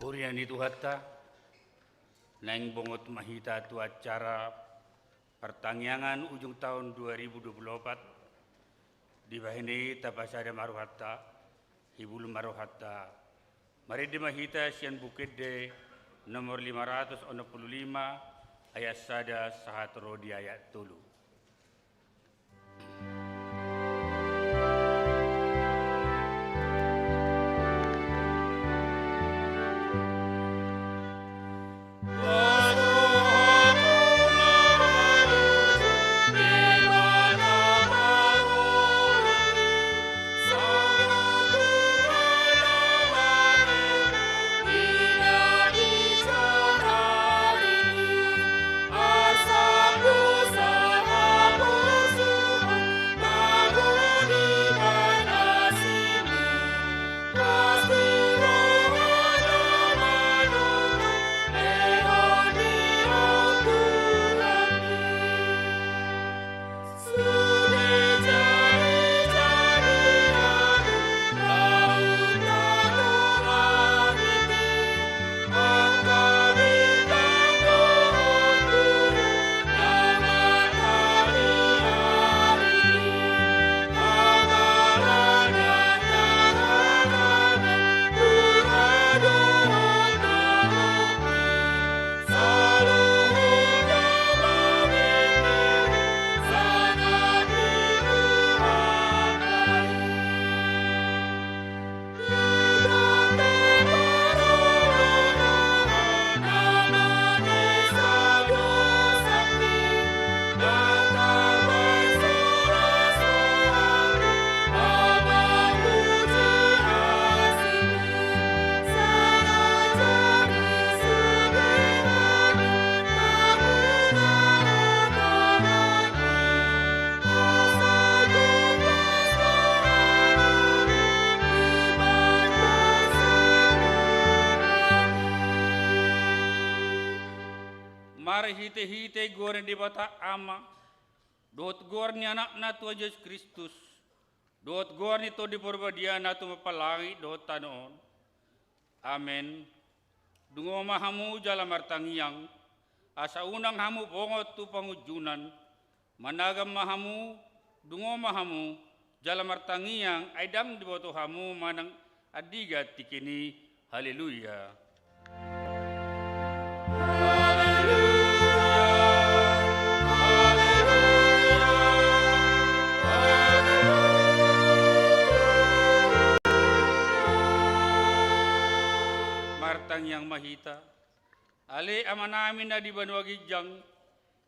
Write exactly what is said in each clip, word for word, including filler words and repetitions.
Huria ni Tuhanta, naeng bongot ma hita tu acara partangiangan ujung taon dua ribu dua puluh opat. Dibahen i tapasada ma rohanta, hibul ma rohanta. Marende ma hita sian Buku Ende nomor lima ratus onom puluh lima, ayat sada sahat ro di ayat tolu. Marhitehite goar ni Debata Ama, dohot goar ni Anakna Tuhan Jesus Kristus, dohot goar ni Tondi Parbadia na tumompa langit dohot tano on. Amen. Dungo ma hamu jala martangiang, asa unang hamu bongot tu pangunjunan. Managam ma hamu, dungo ma hamu, jala martangiang, ai ndang diboto hamu manang andigan tingki i. Haleluya. Martangiang ma hita. Ale Amanami na di banua ginjang,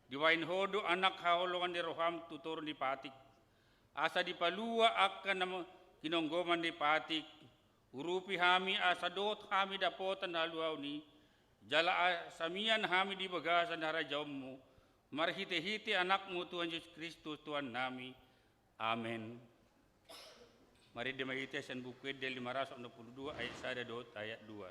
dibahen Ho do anak haholongan ni roham tu toru ni patik, asa dipalua angka na ma-, kinonggoman ni patik. Urupi hami asa dohot hami dapotan haluaon i, jala asa mian hami di bagasan harajaonmu, marhitehite Anakmu Tuhan Jesus Kristus Tuhannami. Amen. Marende ma hita sian Buku Ende lima ratus onom puluh dua ayat sada dohot ayat dua.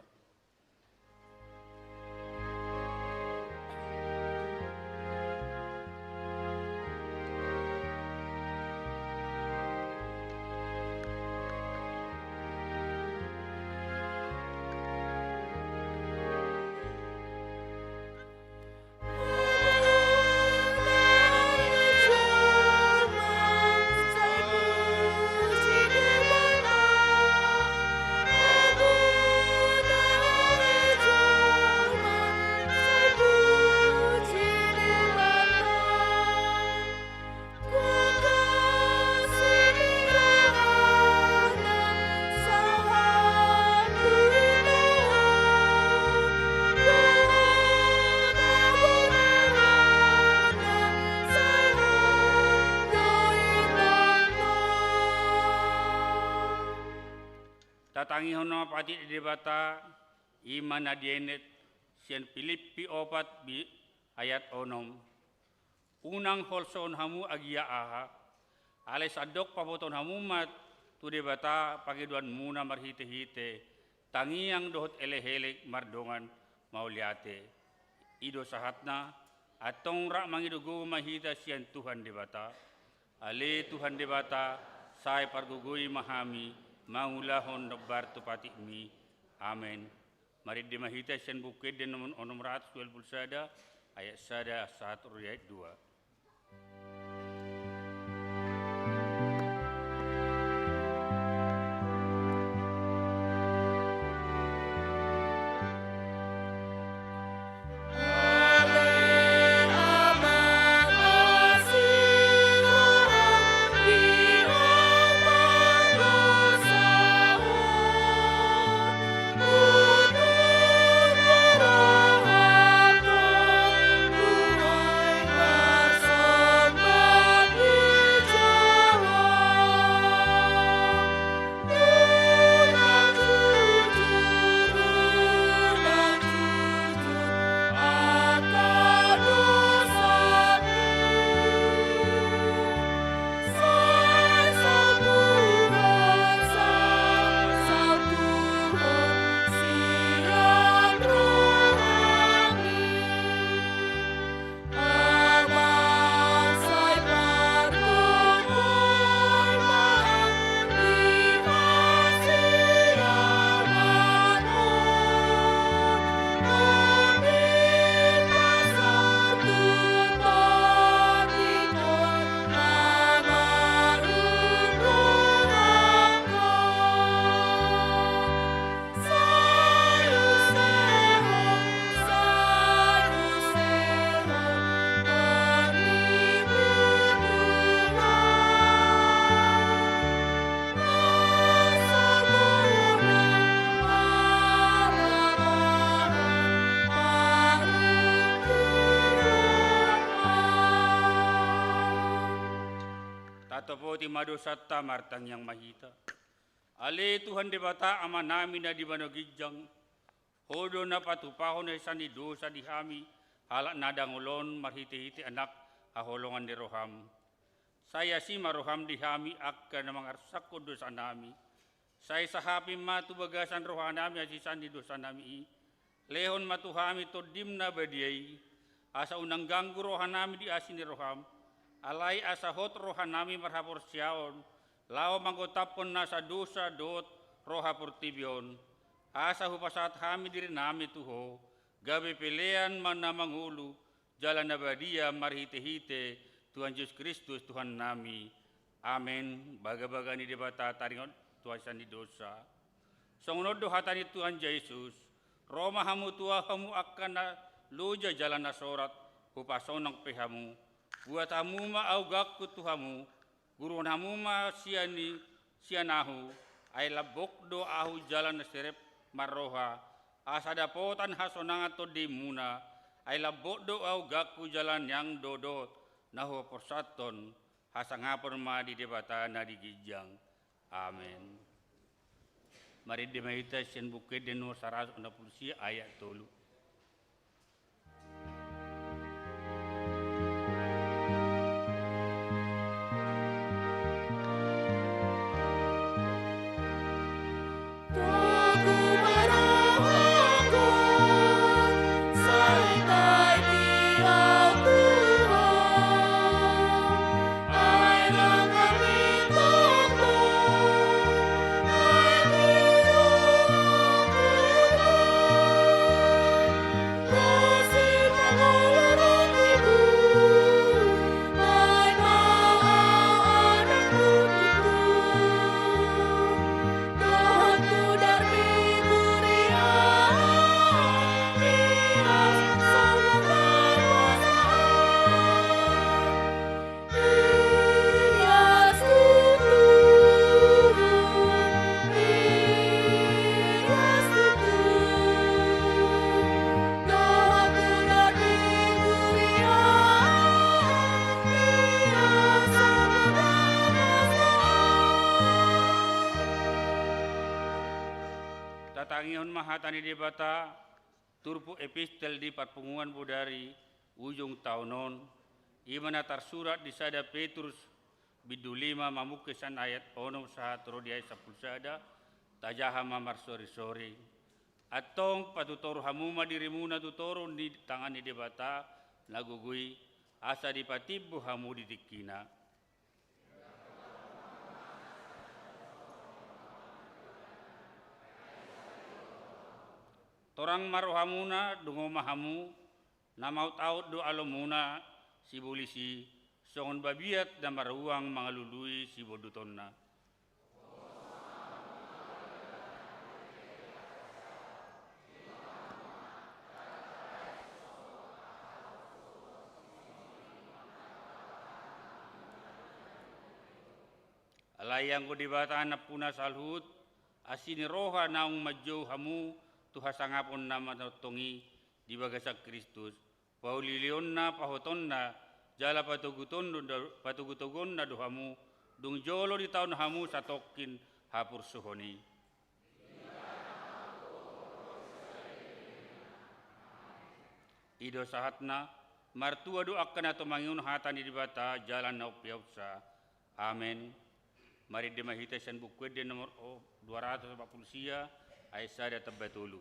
Tatangihon ma patik ni Debata, i ma na dienet sian Pilippi opat bi-, ayat onom. Unang holsohon hamu agia aha, alai sandok pabotohon hamu ma tu Debata pangidoanmuna marhitehite tangiang dohot elek-elek mardongan mauliate. I do sahatna, antong rap mangido gogo ma hita sian Tuhan Debata. Ale Tuhan Debata, sai pargogoi ma hami mangulahon na hombar tu patikmi. Amen. Marende ma hita sian Buku Ende nomor onom ratus dua pulu sada, ayat sada sahat ro di ayat dua. Tatopoti ma dosanta, martangiang ma hita. Ale Tuhan Debata, Amanami na di banua ginjang, Ho do na patupahon hesehatan ni dosa di hami, halak na dangol on, marhitehite Anak haholongan ni roham. Sai asi ma roham di hami angka na mangarsahon dosanami. Sai sahapi ma tu bagasan rohanami hasesaan ni dosanami i. Lehon ma tu hami Tondim na badia i, asa unang ganggu rohanami di asi ni roham, alai asa hot rohanami marhaporseaon, laho manggotaphon nasa dosa dohot roha portibi on. Asa hupasahat hami dirinami tu Ho, gabe pelean ma na mangolu, jala na badia marhitehite Tuhan Jesus Kristus Tuhannami. Amen. Bagabaga ni Debata taringot tu hasesaan ni dosa. Songon on do hata ni Tuhan Jesus: Ro ma hamu tu Ahu hamu angka na loja jala na sorat, hupasonang pe hamu. Buat hamu ma augangku tu hamu, guruhon hamu ma sian i, sian Ahu, ai lambok do Ahu jala na serep marroha, asa dapotan hasonangan tondimuna, ai lambok do augangku jala niang do dohot na hupasahathon. Hasangapon ma di Debata na di ginjang. Amen. Marende ma hita sian Buku Ende nomor saratus onom pulu sia ayat tolu. Tatangihon ma hata ni Debata, turpuk epistel di parpunguan bodari ujung taon on, i ma na tarsurat di sada Petrus bindu lima mamungka sian ayat onom sahat ro di ayat sampulu sada, tajaha ma marsorisori. Antong patutoru hamu ma dirimuna tu toru ni tangan ni Debata na gogo i, asa dipatimbo hamu di tingkina. Torang ma rohamuna, dungo ma hamu, na maotaot do alomuna sibolis i, songon babiat na maruang mangalului sibondutonna. Alai anggo Debata nampuna saluhut, asi ni roha naung manjou hamu tu hasangapon na manongtong i di bagasan Kristus, paulilionna, pahotonna, jala patogutoguonna do hamu, dung jolo ditaon hamu satongkin haporsuhon i. I do sahatna, martua do angka na tumangion hata ni Debata jala na umpeopsa. Amen. Marende ma hita sian Buku Ende nomor dua ratus empat puluh sia, ayat sada tamba tolu.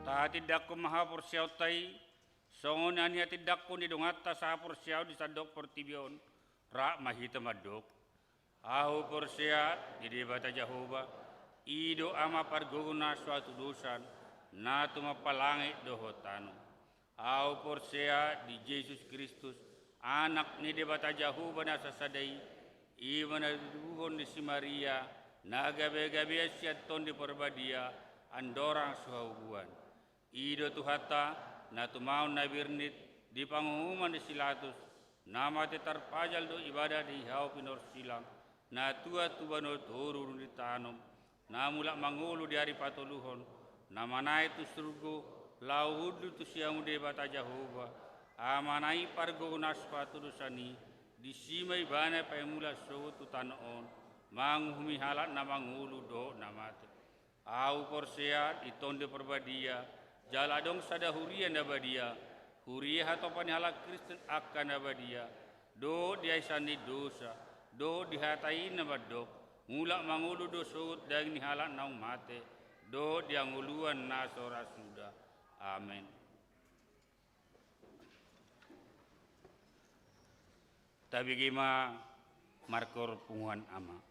Tahatindangkon ma haporseaonta i, songon na nihatindangkon ni donganta sahaporseaon di sandok portibi on, rap ma hita mandok. Ahu porsea di Debata Jahowa, i do Ama pargogo na so hatudosan, na tumompa langit dohot tano. Ahu porsea di Jesus Kristus, Anak ni Debata Jahowa na sasada i, i ma na ditubuhon ni si Maria, na gabegabean sian Tondi Parbadia, andorang so haubuan. I do Tuhanta, na tumaon na birnit di panguhuman ni si Latus, na mate tarpajal dohot ibana di hau pinorsilang, na tuat tu banua toru dung ditanom, na mulak mangolu di ari patoluhon, na manaek tu surgo, laho hundul tu siamun Debata Jahowa, Amana i pargogo na so hatudosan i, disi ma ibana paimula sogot tu tano on, manguhumi halak na mangolu dohot na mate. Ahu porsea di Tondi Parbadia, jala adong sada huria na badia, huria hatopan ni halak Kristen angka na badia, dohot di aisan ni dosa, dohot di hata i na mandok, mulak mangolu do sogot daging ni halak naung mate, dohot di hangoluan na so ra suda. Amen. Tabege ma marhorhon punguan Ama.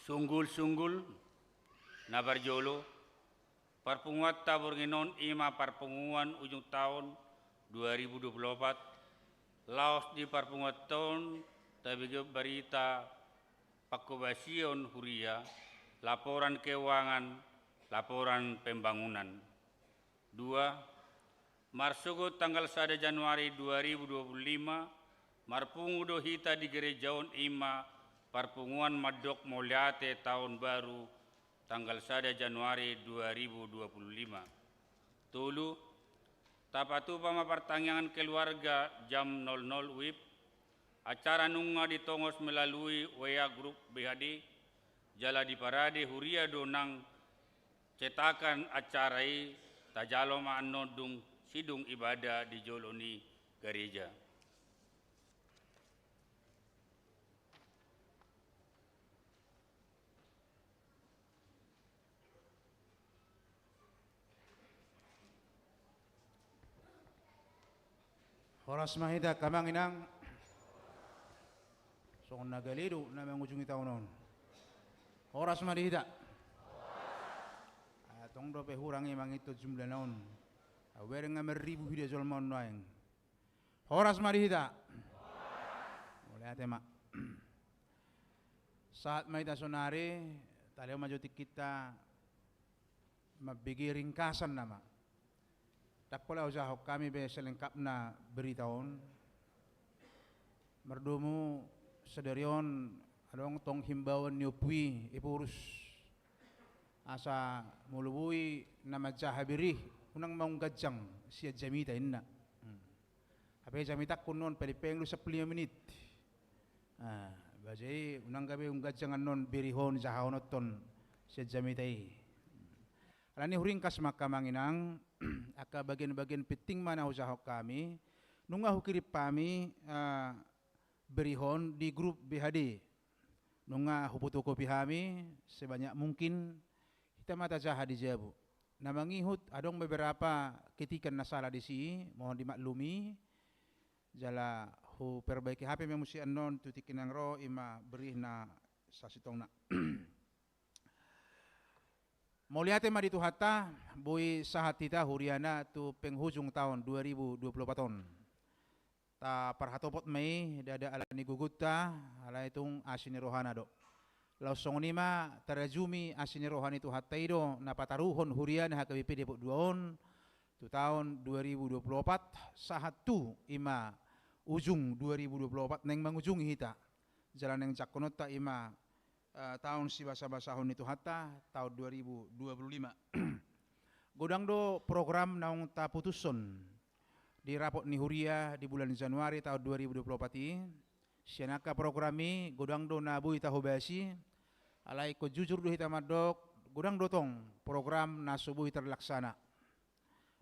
Sunggul-sunggul, na parjolo, parpunguanta borngin on i ma parpunguan ujung taon dua ribu dua puluh opat, laos di parpunguanta on tabege barita pangkobasion huria, laporan keuangan, laporan pembangunan. Dua, marsogot tanggal sada Januari dua ribu dua puluh lima, marpungu do hita di gereja on i ma parpunguan mandok mauliate taon baru tanggal sada Januari dua ribu dua puluh lima. Tolu, tapatupa ma partangiangan keluarga jam nol nol wib, acara nunga ditongos melalui W A grup B H D, jala diparade huria do nang cetakan acara i, tajalo ma annon dung sidung ibadah di jolo ni gareja. Horas ma hita angka amang inang. Songon na gale do na mangujungi taon on. Horas ma di hita. Antong dope hurang i mangingot jumlana on. Au bereng nga marribu hita jolma on nuaeng. Horas ma di hita. Mauliate ma. Sahat ma hita sonari, talehon ma jo tingkinta mambege ringkasan nama. Ndang pola hujahahon hami be selengkapna berita on. Mardomu sadari on adong tong himbauan ni Ompu i Ephorus. Asa molo boi na manjaha berih, unang ma umganjang sian jamita inna. Hmm. Hape jamitangku on paling-paling do sampulu lima menit. Ah, ba jadi unang gabe umganjang annon berihon jahahononton sian jamita i. Alani huringkas ma angka amang inang, angka bagian-bagian penting ma na hujahahon hami, nunga hukirim hami, ah, berihon di grup B H D. Nunga hupotokopi hami sebanyak mungkin, hita ma tajaha di jabu. Na mangihut adong beberapa ketikan na sala disi, mohon dimaklumi, jala huperbaiki hape ma muse annon tu tingki na naeng ro i ma berihna sasintongna. Mauliate ma di Tuhanta, boi sahat hita huriana tu penghujung taon dua ribu dua puluh opat on. Taparhatopot ma i, ndada alani gogonta, alai tung asi ni rohana do. Laos songon i ma tarajumi asi ni roha ni Tuhanta i do na pataruhon huriana H K B P Depok dua on, tu taon dua ribu dua puluh opat, sahat tu i ma ujung dua ribu dua puluh opat naeng mangujungi hita. Jala naeng jangkononta i ma, eh, taon sibasabasahon ni Tuhanta, taon dua ribu dua puluh lima. Godang do program naung taputushon di rapot ni huria di bulan Januari taon dua ribu dua puluh opat i, sian angka program i godang do na boi tahobasi, alai ingkon jujur do hita mandok, godang do tong program na so boi tarlaksana.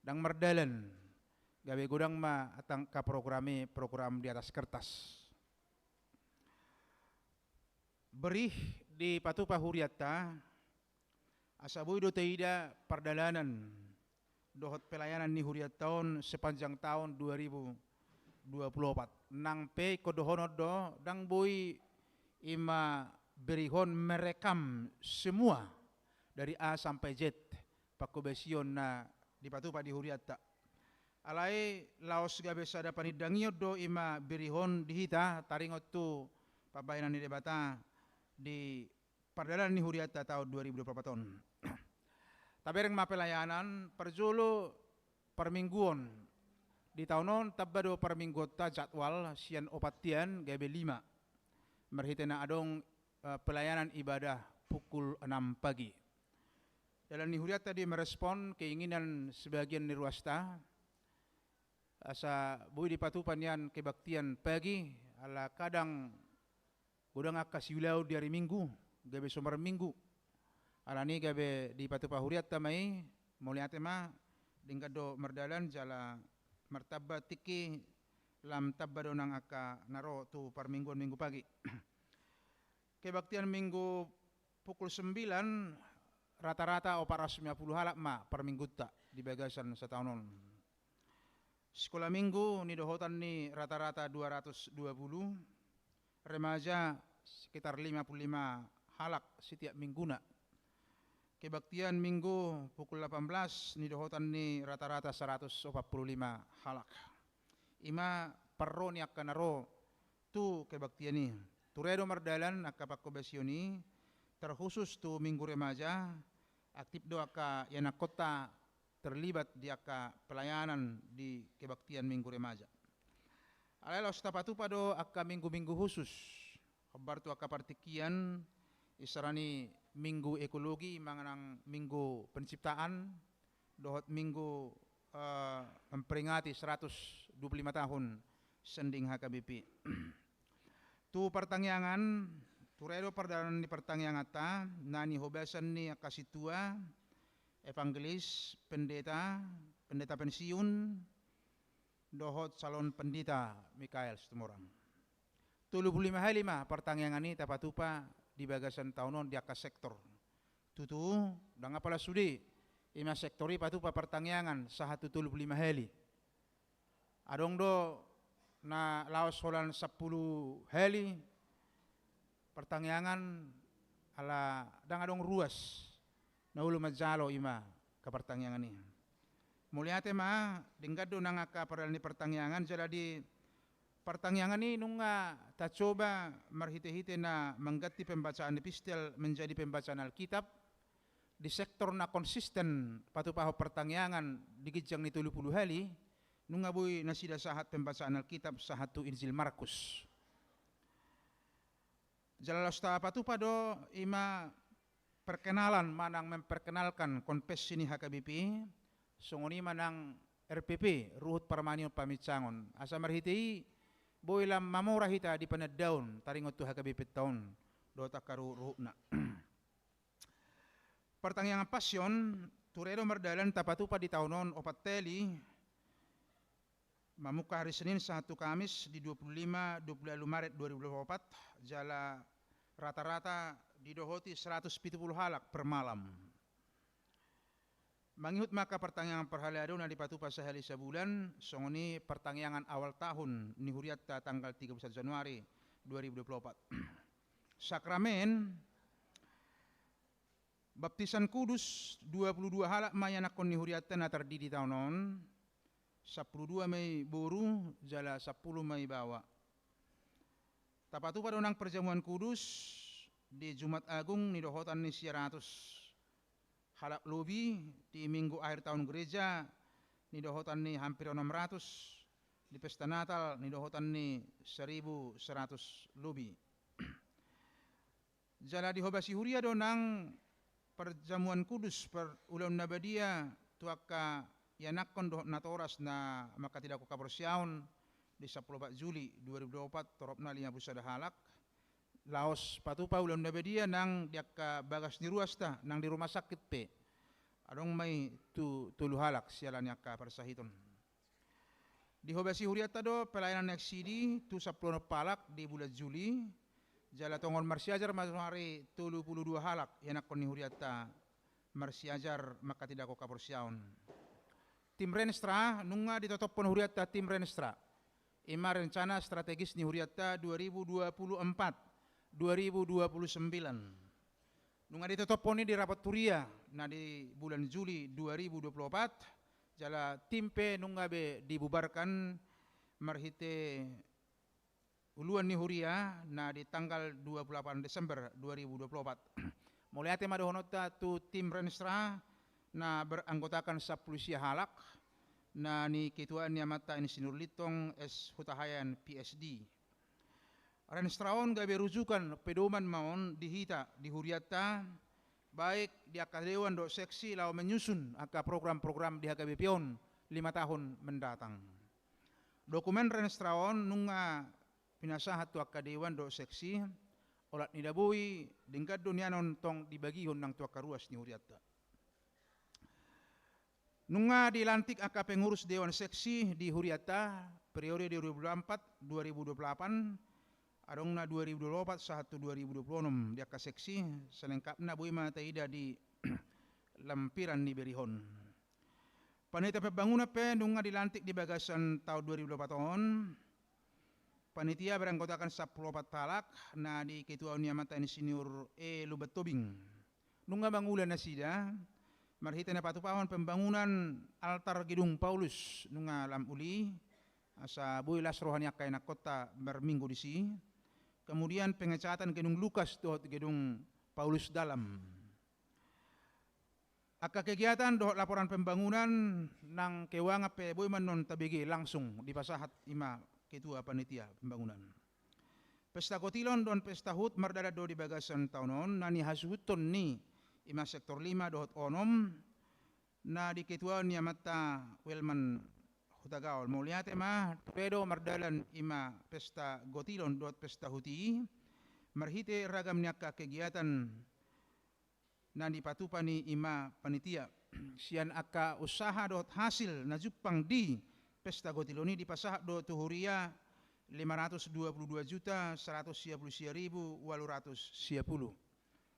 Ndang mardalan, gabe godang ma angka program i program di atas kertas. Berih dipatupa hurianta, asa boi do taida pardalanan dohot pelayanan ni hurianta on sepanjang taon dua ribu dua puluh opat. Nang pe ingkon dohonon do, ndang boi i ma berihon merekam semua dari A sampai Z pangkobasion na dipatupa di hurianta. Alai laos gabe sada panindangion do i ma berihon di hita taringot tu pambahenan ni Debata di pardalanan ni hurianta taon dua ribu dua puluh opat on. Tabereng ma pelayanan, parjolo parmingguon. Di taon on tamba do parmingguonta jadwal sian opat tian gabe lima. Marhite na adong, eh, pelayanan ibadah pukul enam pagi. Dalan ni hurianta do i merespon keinginan sebagian ni ruasta, asa boi dipatupa nian kebaktian pagi, ala kadang godang angka siulaon di ari Minggu, gabe so marminggu. Alani gabe dipatupa hurianta ma i, mauliate ma, denggan do mardalan jala martamba tingki, lam tamba do nang angka na ro tu parmingguon Minggu pagi. Kebaktian Minggu pukul sembilan, rata-rata opat ratus lima puluh halak ma parminggunta di bagasan sataon on. Sikola Minggu nidohotan ni rata-rata dua ratus dua puluh, remaja sekitar lima puluh lima halak setiap mingguna. Kebaktian Minggu pukul delapan belas, nidohotan ni rata-rata seratus opat puluh lima halak. I ma parro ni angka na ro tu kebaktian i. Ture do mardalan angka panghobasion i, terkhusus tu Minggu Remaja, aktif do angka ianakhonta terlibat di angka pelayanan di kebaktian Minggu Remaja. Alai laos tapatupa do angka minggu-minggu khusus, hombar tu angka partingkian, isarana Minggu Ekologi manang Minggu Penciptaan, dohot Minggu, eh, memperingati seratus dua puluh lima tahun sending H K B P. Tu partangiangan, ture do pardalanan ni partangianganta, na nihobasan ni angka sintua, evangelis, pendeta, pendeta pensiun, dohot calon pendeta Mikael Situmorang. Tolu puluh lima hali ma partangiangan i tapatupa di bagasan taon on di angka sektor. Tutu, ndang apala sude, i ma sektor i patupa partangiangan sahat tu tolu puluh lima hali. Adong do na laos holan sampulu hali partangiangan, ala ndang adong ruas na olo manjalo i ma angka partangiangan i. Mauliate ma, denggan do nang angka pardalan ni partangiangan, jala di partangiangan i nunga tacoba marhite-hite na mangganti pembacaan epistel menjadi pembacaan Alkitab, di sektor na konsisten patupahon partangiangan di ginjang ni tolu puluh hali, nunga boi nasida sahat pembacaan Alkitab sahat tu Injil Markus. Jala laos tapatupa do i ma perkenalan manang memperkenalkan konvensi ni H K B P, songon i ma nang R P P, ruhut parmanion paminsangon. Asa marhite i, boi lam mamora hita di panandaon taringot tu H K B P-nta on, dohot angka ruhut-ruhutna. Partangiangan Passion, ture do mardalan tapatupa di taon on opat hali, mamungka hari Senin sahat tu Kamis di dua puluh lima, dua puluh ualu Maret dua ribu dua puluh opat, jala rata-rata didohoti seratus pitu puluh halak per malam. Mangihut ma angka partangiangan parhalado na dipatupa sahali sabulan, songon i partangiangan awal tahun ni hurianta tanggal tiga puluh satu Januari dua ribu dua puluh opat. Sakramen, baptisan kudus, dua puluh dua halak ma ianakhon ni hurianta na tardidi taon on, sampulu dua ma i boru, jala sampulu ma i baoa. Tapatupa do nang perjamuan kudus di Jumat Agung nidohotan ni sia ratus halak lobi, di Minggu Akhir Tahun Gereja nidohotan ni hampir enam ratus, di pesta Natal nidohotan ni seribu seratus lobi. Jala dihobasi huria do nang perjamuan kudus, perulaon na badia tu angka ianakhon dohot natoras na mangkatindangkon haporseaon di sampulu opat Juli dua ribu dua puluh opat, toropna lima puluh sada halak. Laos patupa ulaon na badia nang di angka bagas ni ruasta nang di rumah sakit pe. Adong ma i tu tolu halak siala ni angka parsahiton. Dihobasi hurianta do pelayanan eksidi tu sampulu onom halak di bulan Juli, jala tongon marsiajar ma nuaeng tolu puluh dua halak ianakhon ni hurianta marsiajar mangkatindangkon haporseaon. Tim Renstra, nunga ditotophon hurianta tim Renstra. I ma rencana strategis ni hurianta dua ribu dua puluh empat, dua ribu dua puluh sembilan. Nunga ditotophon i di rapat huria na di bulan Juli dua ribu dua puluh opat, jala tim pe nunga be dibubarkan marhite uluan ni huria na di tanggal dua puluh delapan Desember dua ribu dua puluh opat. Mauliate ma dohononta tu tim Renstra na beranggotakan sampulu sia halak, na niketuaan ni amanta Insinyur Lintong S Hutahaean, P S D. Renstra on gabe rujukan, pedoman ma on di hita, di hurianta, baik di angka dewan dohot seksi laho menyusun angka program-program di H K B P on lima tahun mendatang. Dokumen Renstra on nunga pinasahat tu angka dewan dohot seksi, olat ni na boi, denggan do nian on tong dibagihon nang tu angka ruas ni hurianta. Nunga dilantik angka pengurus dewan seksi di hurianta periode dua ribu dua puluh empat dua ribu dua puluh delapan, adong na dua ribu dua puluh opat sahat tu dua ribu dua puluh onom di angka seksi, selengkapna boi ma taida di lampiran ni berihon. Panitia pembangunan pe nunga dilantik di bagasan taon dua ribu dua puluh opat on. Panitia beranggotakan sampulu opat halak na diketuaon ni amanta Insinyur E. Lumban Tobing. Nunga mangula nasida marhite na patupahon pembangunan altar Gedung Paulus, nunga lam uli, asa boi las roha ni angka ianakhonta marminggu disi. Kemudian pengecatan Gedung Lukas dohot Gedung Paulus Dalam. Angka kegiatan dohot laporan pembangunan nang keuangan pe boi ma annon tabege langsung dipasahat i ma ketua panitia pembangunan. Pesta Gotilon dohot pesta hut mardalan do di bagasan taon on, na nihasuhuthon ni i ma sektor lima dohot onom, na diketuaon ni amanta Welman Hutagaol. Mauliate ma, ture do mardalan i ma pesta Gotilon dohot pesta hut i, marhite ragam ni angka kegiatan na dipatupa ni i ma panitia. Sian angka usaha dohot hasil na jumpang di pesta Gotilon i dipasahat do tu huria lima ratus dua puluh dua juta seratus sia puluh sia ribu ualu ratus sia puluh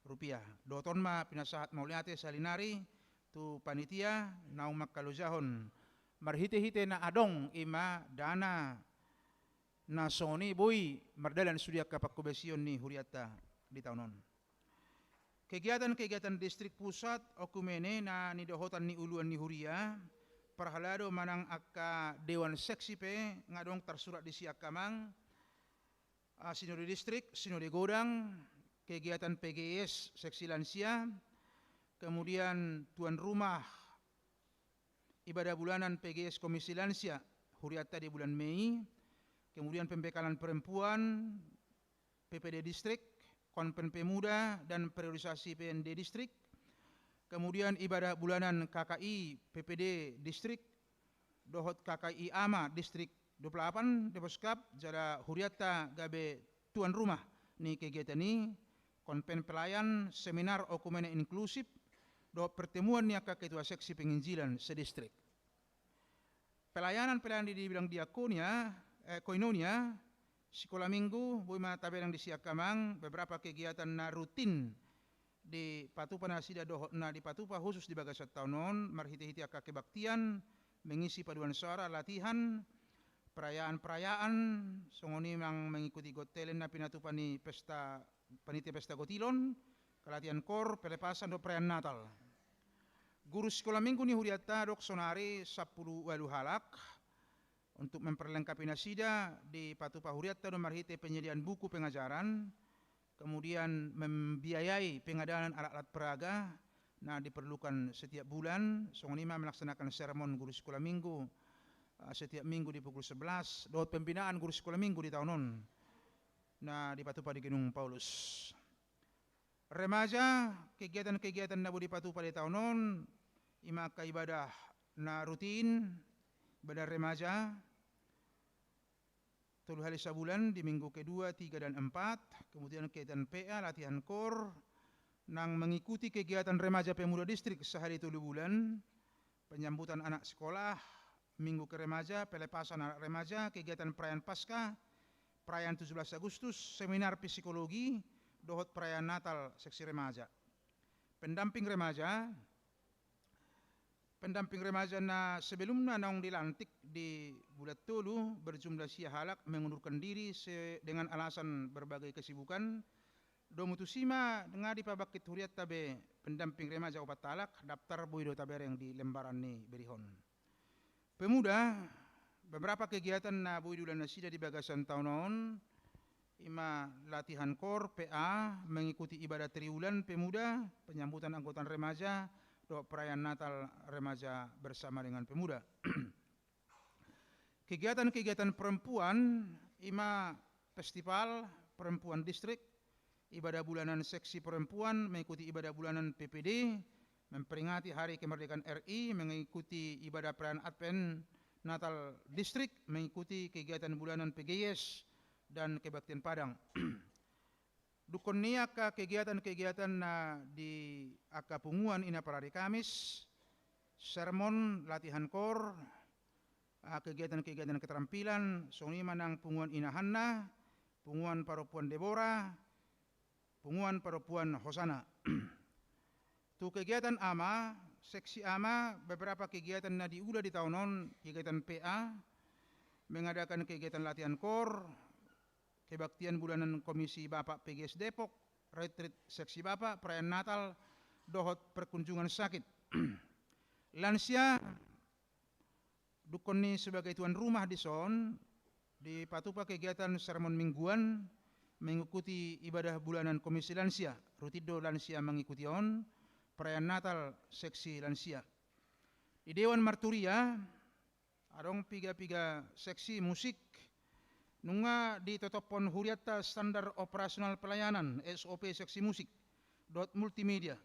rupiah. Dohot on ma pinasahat mauliate sahali nari tu panitia naung mangkalojahon marhite-hite na adong i ma dana na songon i boi mardalan sude angka pangkobasion ni hurianta di taon on. Kegiatan-kegiatan distrik pusat, okumene na nidohotan ni uluan ni huria, parhalado manang angka dewan seksi pe nga adong tarsurat disi angka amang, ah, sinode distrik, sinode godang, kegiatan P G S seksi lansia, kemudian tuan rumah ibadah bulanan P G S Komisi Lansia hurianta di bulan Mei, kemudian pembekalan perempuan, P P D distrik, konven pemuda dan periodisasi P N D distrik, kemudian ibadah bulanan K K I P P D distrik dohot K K I ama distrik dua puluh delapan Depok Skap, jala hurianta gabe tuan rumah ni kegiatan i, konven pelayan, seminar okumene inklusif, dohot pertemuan ni angka ketua seksi penginjilan sedistrik. Pelayanan-pelayanan di bidang diakonia, eh, koinonia, sikola minggu, boi ma tabereng disi angka amang, beberapa kegiatan na rutin dipatupa nasida dohot na dipatupa khusus di bagasan taon on, marhite-hite angka kebaktian, mengisi paduan suara, latihan, perayaan-perayaan, songon i nang mengikuti Got Talent na pinatupa ni pesta, panitia pesta Gotilon, pelatihan kor, pelepasan dohot perayaan Natal. Guru sikola minggu ni hurianta adong sonari sampulu ualu halak. Untuk memperlengkapi nasida, dipatupa hurianta do marhite penyediaan buku pengajaran, kemudian membiayai pengadaan alat-alat peraga na diperlukan setiap bulan, songon i ma melaksanakan sermon guru sikola minggu, eh, setiap minggu di pukul sebelas, dohot pembinaan guru sikola minggu di taon on na dipatupa di Gedung Paulus. Remaja, kegiatan-kegiatan na boi dipatupa di taon on, i ma angka ibadah na rutin, ibadah remaja, tolu hali sabulan di minggu kedua, tiga, dan empat, kemudian kegiatan P A, latihan kor, nang mengikuti kegiatan remaja pemuda distrik sahali tolu bulan, penyambutan anak sekolah, minggu keremaja, pelepasan anak remaja, kegiatan perayaan Paskah, perayaan tujuh belas Agustus, seminar psikologi, dohot perayaan Natal seksi remaja. Pendamping remaja, pendamping remaja na sebelumna naung dilantik di bulan tolu berjumlah sia halak mengundurkan diri se-, dengan alasan berbagai kesibukan. Domu tusi ma nga dipabangkit hurianta be pendamping remaja opat halak, daftar boi do tabereng di lembaran ni berihon. Pemuda, beberapa kegiatan na boi diula nasida di bagasan taon on, i ma latihan kor, P A, mengikuti ibadah triwulan pemuda, penyambutan anggota remaja, dohot perayaan Natal remaja bersama dengan pemuda. Kegiatan-kegiatan perempuan, i ma festival perempuan distrik, ibadah bulanan seksi perempuan, mengikuti ibadah bulanan P P D, memperingati Hari Kemerdekaan R I, mengikuti ibadah perayaan Advent Natal distrik, mengikuti kegiatan bulanan P G S, dan kebaktian Padang. Dungkon ni angka kegiatan-kegiatan na di angka punguan i na parari Kamis, sermon, latihan kor, ah, kegiatan-kegiatan keterampilan, songon i ma nang punguan Inahanna, punguan parompuan Debora, punguan parompuan Hosana. Tu kegiatan ama, seksi ama, beberapa kegiatan na diula di taon on, kegiatan P A, mengadakan kegiatan latihan kor, kebaktian bulanan Komisi Bapak P G S Depok, retrit seksi Bapak, perayaan Natal, dohot perkunjungan sakit. Lansia, dungkon ni sebagai tuan rumah dison, dipatupa kegiatan sermon mingguan mengikuti ibadah bulanan Komisi Lansia. Rutin do lansia mengikuti on, perayaan Natal seksi lansia. Di Dewan Marturia, adong piga-piga seksi musik, nunga ditotophon hurianta standar operasional pelayanan, S O P seksi musik, dohot multimedia.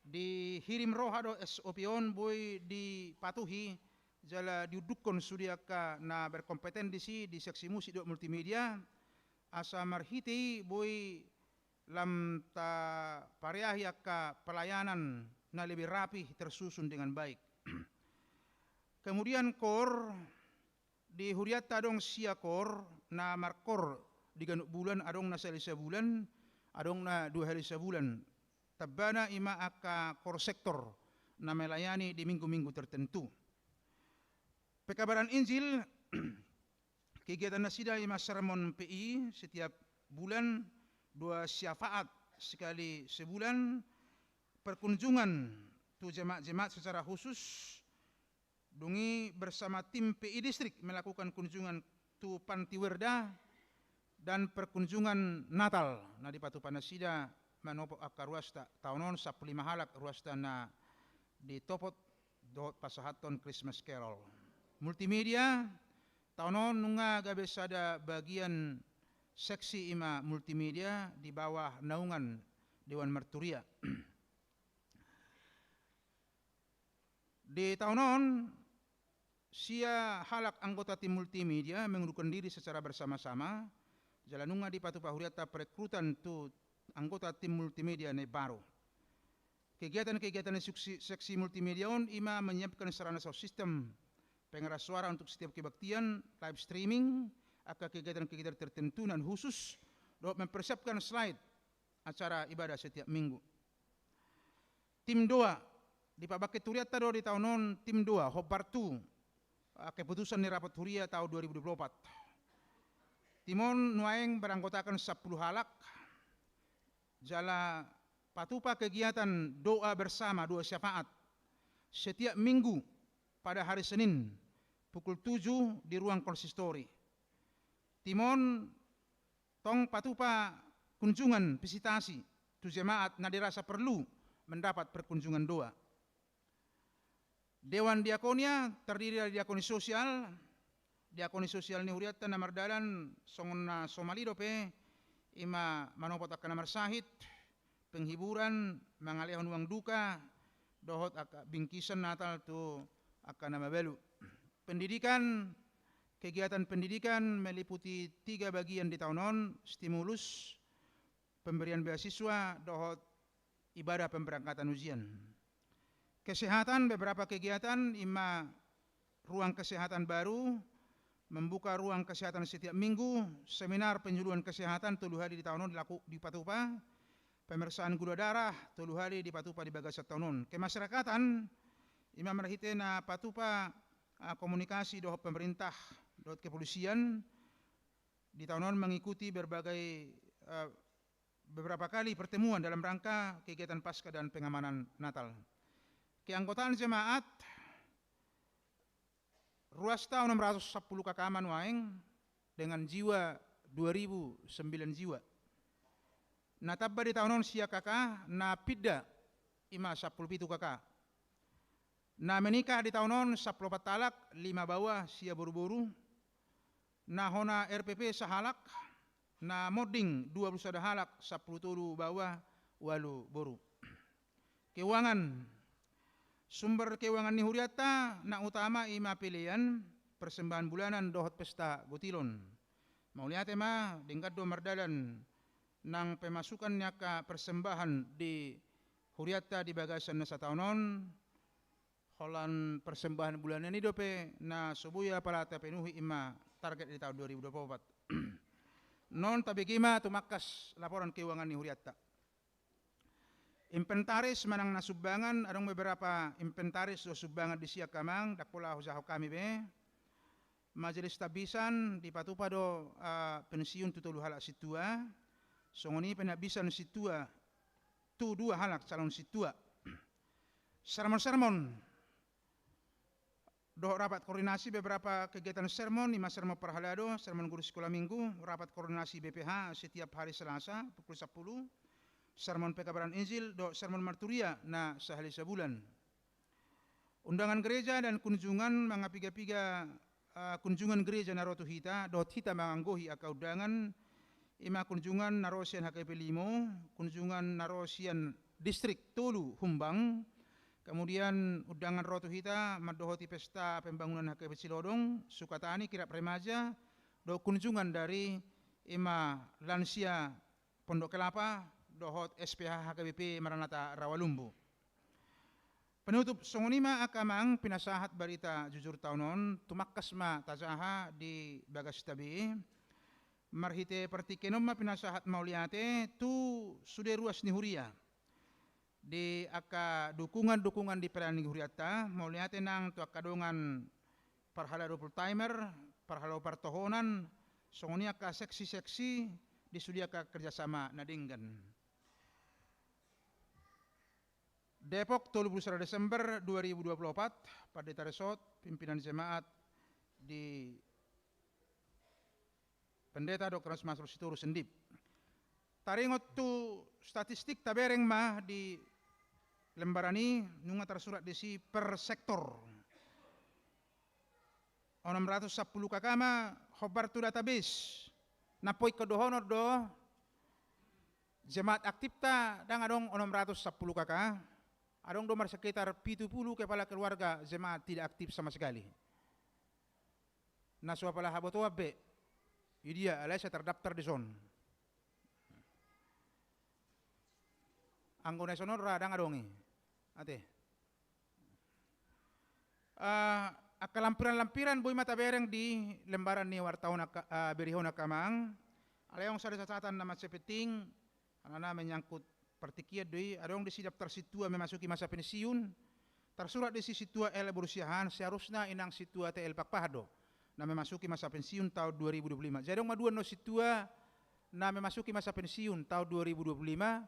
Dihirim roha do S O P on boi dipatuhi, jala diundukkon sude angka na berkompeten disi di seksi musik dohot multimedia, asa marhite i boi lam tapareahi angka pelayanan na lebih rapih, tersusun dengan baik. Kemudian kor, di hurianta adong sia kor, na markor di ganup bulan, adong na sahali sabulan, adong na dua hali sabulan. Tambana ima angka kor sektor na melayani di minggu-minggu tertentu. Pekabaran Injil, kegiatan nasida ima sermon P I setiap bulan, dua syafaat sekali sebulan, perkunjungan tu jemaat-jemaat secara khusus, dung i bersama tim P I distrik melakukan kunjungan tu Panti Werda, dan perkunjungan Natal na dipatupa nasida manopot angka ruasta. Taon on sampulu lima halak ruasta na ditopot dohot pasahathon Christmas Carol. Multimedia, taon on nunga gabe sada bagian seksi ima multimedia di bawah naungan Dewan Marturia. Di taon on, sia halak anggota tim multimedia mengundurkan diri secara bersama-sama, jala nunga dipatupa hurianta perekrutan tu anggota tim multimedia na imbaru. Kegiatan-kegiatan di suksi-, seksi multimedia on ima menyiapkan sarana sound system, pengeras suara untuk setiap kebaktian, live streaming, angka kegiatan-kegiatan tertentu nan khusus, dohot mempersiapkan slide acara ibadah setiap minggu. Tim doa, dipabangkit hurianta do di taon on tim doa, hombar tu, ah, keputusan ni rapat huria taon dua ribu dua puluh opat. Tim on nuaeng beranggotakan sampulu halak, jala patupa kegiatan doa bersama, doa syafaat, setiap minggu pada hari Senin pukul tujuh di ruang konsistori. Tim on tong patupa kunjungan visitasi tu jemaat na dirasa perlu mendapat perkunjungan doa. Dewan Diakonia terdiri dari diakoni sosial, diakoni sosial ni hurianta na mardalan songon na somal i dope, ima manopot angka na marsahit, penghiburan, mangalehon uang duka, dohot angka bingkisan Natal tu angka na mabalu. Pendidikan, kegiatan pendidikan meliputi tiga bagian di taon on, stimulus, pemberian beasiswa, dohot ibadah pemberangkatan ujian. Kesehatan, beberapa kegiatan, ima ruang kesehatan baru, membuka ruang kesehatan setiap minggu, seminar penyuluhan kesehatan tolu hali di taon on dilaku-, dipatupa, pemeriksaan gula darah tolu hali dipatupa di bagasan taon on. Kemasyarakatan, ima marhite na patupa, ah, komunikasi dohot pemerintah, dohot kepolisian, di taon on mengikuti berbagai, eh, beberapa kali pertemuan dalam rangka kegiatan Paskah dan pengamanan Natal. Keanggotaan jemaat, ruasta onom ratus sampulu K K ma nuaeng, dengan jiwa dua ribu sembilan jiwa. Na tamba di taon on sia K K, na pinda ima sampulu pitu K K. Na menikah di taon on sampulu opat halak, lima baoa, sia boruboru. Na hona R P P sahalak, na monding dua pulu sada halak, sampulu tolu baoa, ualu boru. Keuangan. Sumber keuangan ni hurianta na utama ima pelean, persembahan bulanan dohot pesta gotilon. Mauliate ma, denggan do mardalan nang pemasukan ni angka persembahan di hurianta di bagasan na sataon on, holan persembahan bulanan i dope na so boi apala tapenuhi ima target di taon dua ribu dua puluh opat. Non tabege ma tumangkas laporan keuangan ni hurianta. Inventaris manang na sumbangan, adong beberapa inventaris do sumbangan di sian amang, ndang pola hujahahon hami be. Majelis Tabisan dipatupa do, ah, pensiun tu tolu halak sintua, songon i penabbisan sintua tu dua halak calon sintua. Sermon-sermon dohot rapat koordinasi beberapa kegiatan sermon, i ma sermon parhalado, sermon guru sikola minggu, rapat koordinasi B P H setiap hari Selasa pukul sapuluh, sermon pekabaran Injil dohot sermon marturia na sahali sabulan. Undangan gereja dan kunjungan mangapiga-piga, ah, kunjungan gereja na ro tu hita, dohot hita manganggohi angka undangan, i ma kunjungan na ro sian H K B P limo, kunjungan na ro sian distrik tolu Humbang, kemudian undangan ro tu hita mandohoti pesta pembangunan H K B P Cilodong, Sukatani, kirap remaja, dohot kunjungan dari i ma lansia Pondok Kelapa, dohot S P H H K B P Maranatha Rawalumbu. Penutup, songon i ma angka amang pinasahat barita jujur taon on, tumangkas ma tajaha di bagasta be. Marhite partingkian on ma pinasahat mauliate tu sude ruas ni huria. Di angka dukungan-dukungan di pelayanan ni hurianta, mauliate nang tu angka dongan parhalado full timer, parhalado partohonan, songon i angka seksi-seksi di sude angka kerjasama na denggan. Depok, tolu puluh sada Desember dua ribu dua puluh opat, Pandita Resort, pimpinan jemaat di Pendeta Doktor Hans Masro Sitorus Sendip. Taringot tu statistik tabereng ma di lembaran i, nunga tarsurat disi per sektor. Onom ratus sampulu K K ma hombar tu database. Na poingkon dohonon do, jemaat aktifta ndang adong onom ratus sampulu K K, adong do marsekitar pitu puluh kepala keluarga jemaat tidak aktif sama sekali. Na so apala habotoan be, i dia, alai sai tardaftar dison. Anggo na ison on ra ndang adong i. Ate. Ah, angka lampiran-lampiran boi ma tabereng di lembaran ni warta on angka, ah, berihon angka amang. Alai adong sada catatan na mansai penting, alana menyangkut partingkian do i, adong disi daftar sintua memasuki masa pensiun, tarsurat disi sintua L Boru Siahaan, seharusna inang sintua T L Pakpahan do na memasuki masa pensiun tahun dua ribu dua puluh lima. Jadi adong ma dua annon sintua na memasuki masa pensiun tahun dua ribu dua puluh lima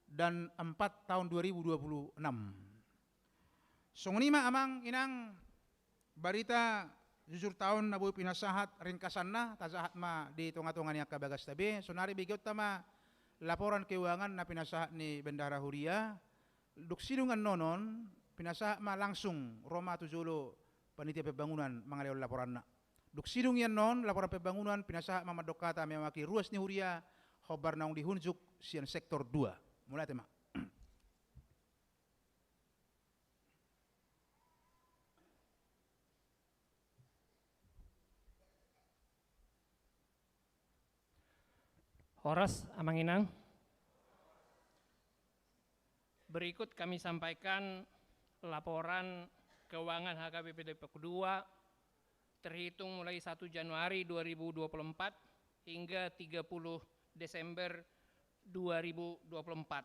dan empat tahun dua ribu dua puluh enam. Songon i ma amang inang barita jujur taon na boi pinasahat ringkasanna, tajahat ma di tonga-tonga ni angka bagasta be. Saonari begeonta ma laporan keuangan na pinasahat ni bendahara huria. Dung sidung annon on pinasahat ma langsung ro ma tu jolo panitia pembangunan mangalehon laporanna. Dung sidung i annon laporan pembangunan pinasahat ma mandok hata mewakili ruas ni huria hombar naung dihunjuk sian sektor dua. Mauliate ma. Horas, Amang Inang. Berikut kami sampaikan laporan keuangan H K B P Depok dua terhitung mulai satu Januari dua ribu dua puluh empat hingga tiga puluh Desember dua ribu dua puluh empat.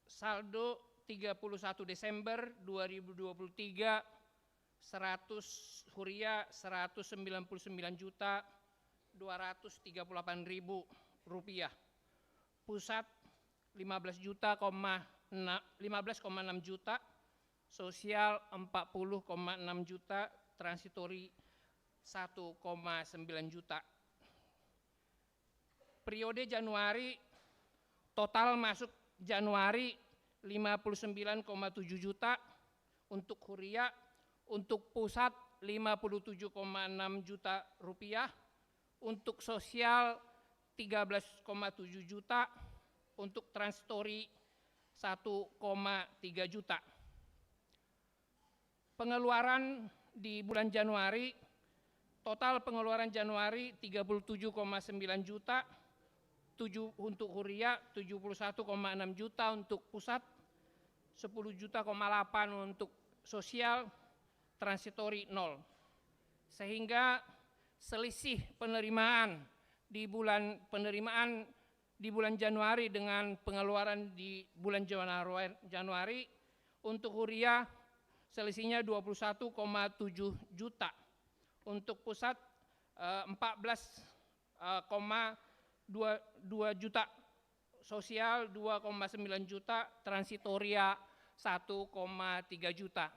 Saldo tiga puluh satu Desember dua ribu dua puluh tiga, seratus, huria seratus sembilan puluh sembilan juta dua ratus tiga puluh delapan ribu rupiah. Pusat lima belas juta koma enam, lima belas koma enam juta, sosial empat puluh koma enam juta, transitori satu koma sembilan juta. Periode Januari, total masuk Januari lima puluh sembilan koma tujuh juta untuk huria, untuk pusat lima puluh tujuh koma enam juta rupiah, untuk sosial tiga belas koma tujuh juta, untuk transitori satu koma tiga juta. Pengeluaran di bulan Januari, total pengeluaran Januari tiga puluh tujuh koma sembilan juta, tujuh untuk huria, tujuh puluh satu koma enam juta untuk pusat, sepuluh juta koma delapan untuk sosial, transitori nol. Sehingga selisih penerimaan di bulan, penerimaan di bulan Januari dengan pengeluaran di bulan Januari, Januari, untuk huria selisihnya dua puluh satu koma tujuh juta. Untuk pusat, eh, empat belas koma dua dua juta, sosial dua koma sembilan juta, transitoria satu koma tiga juta.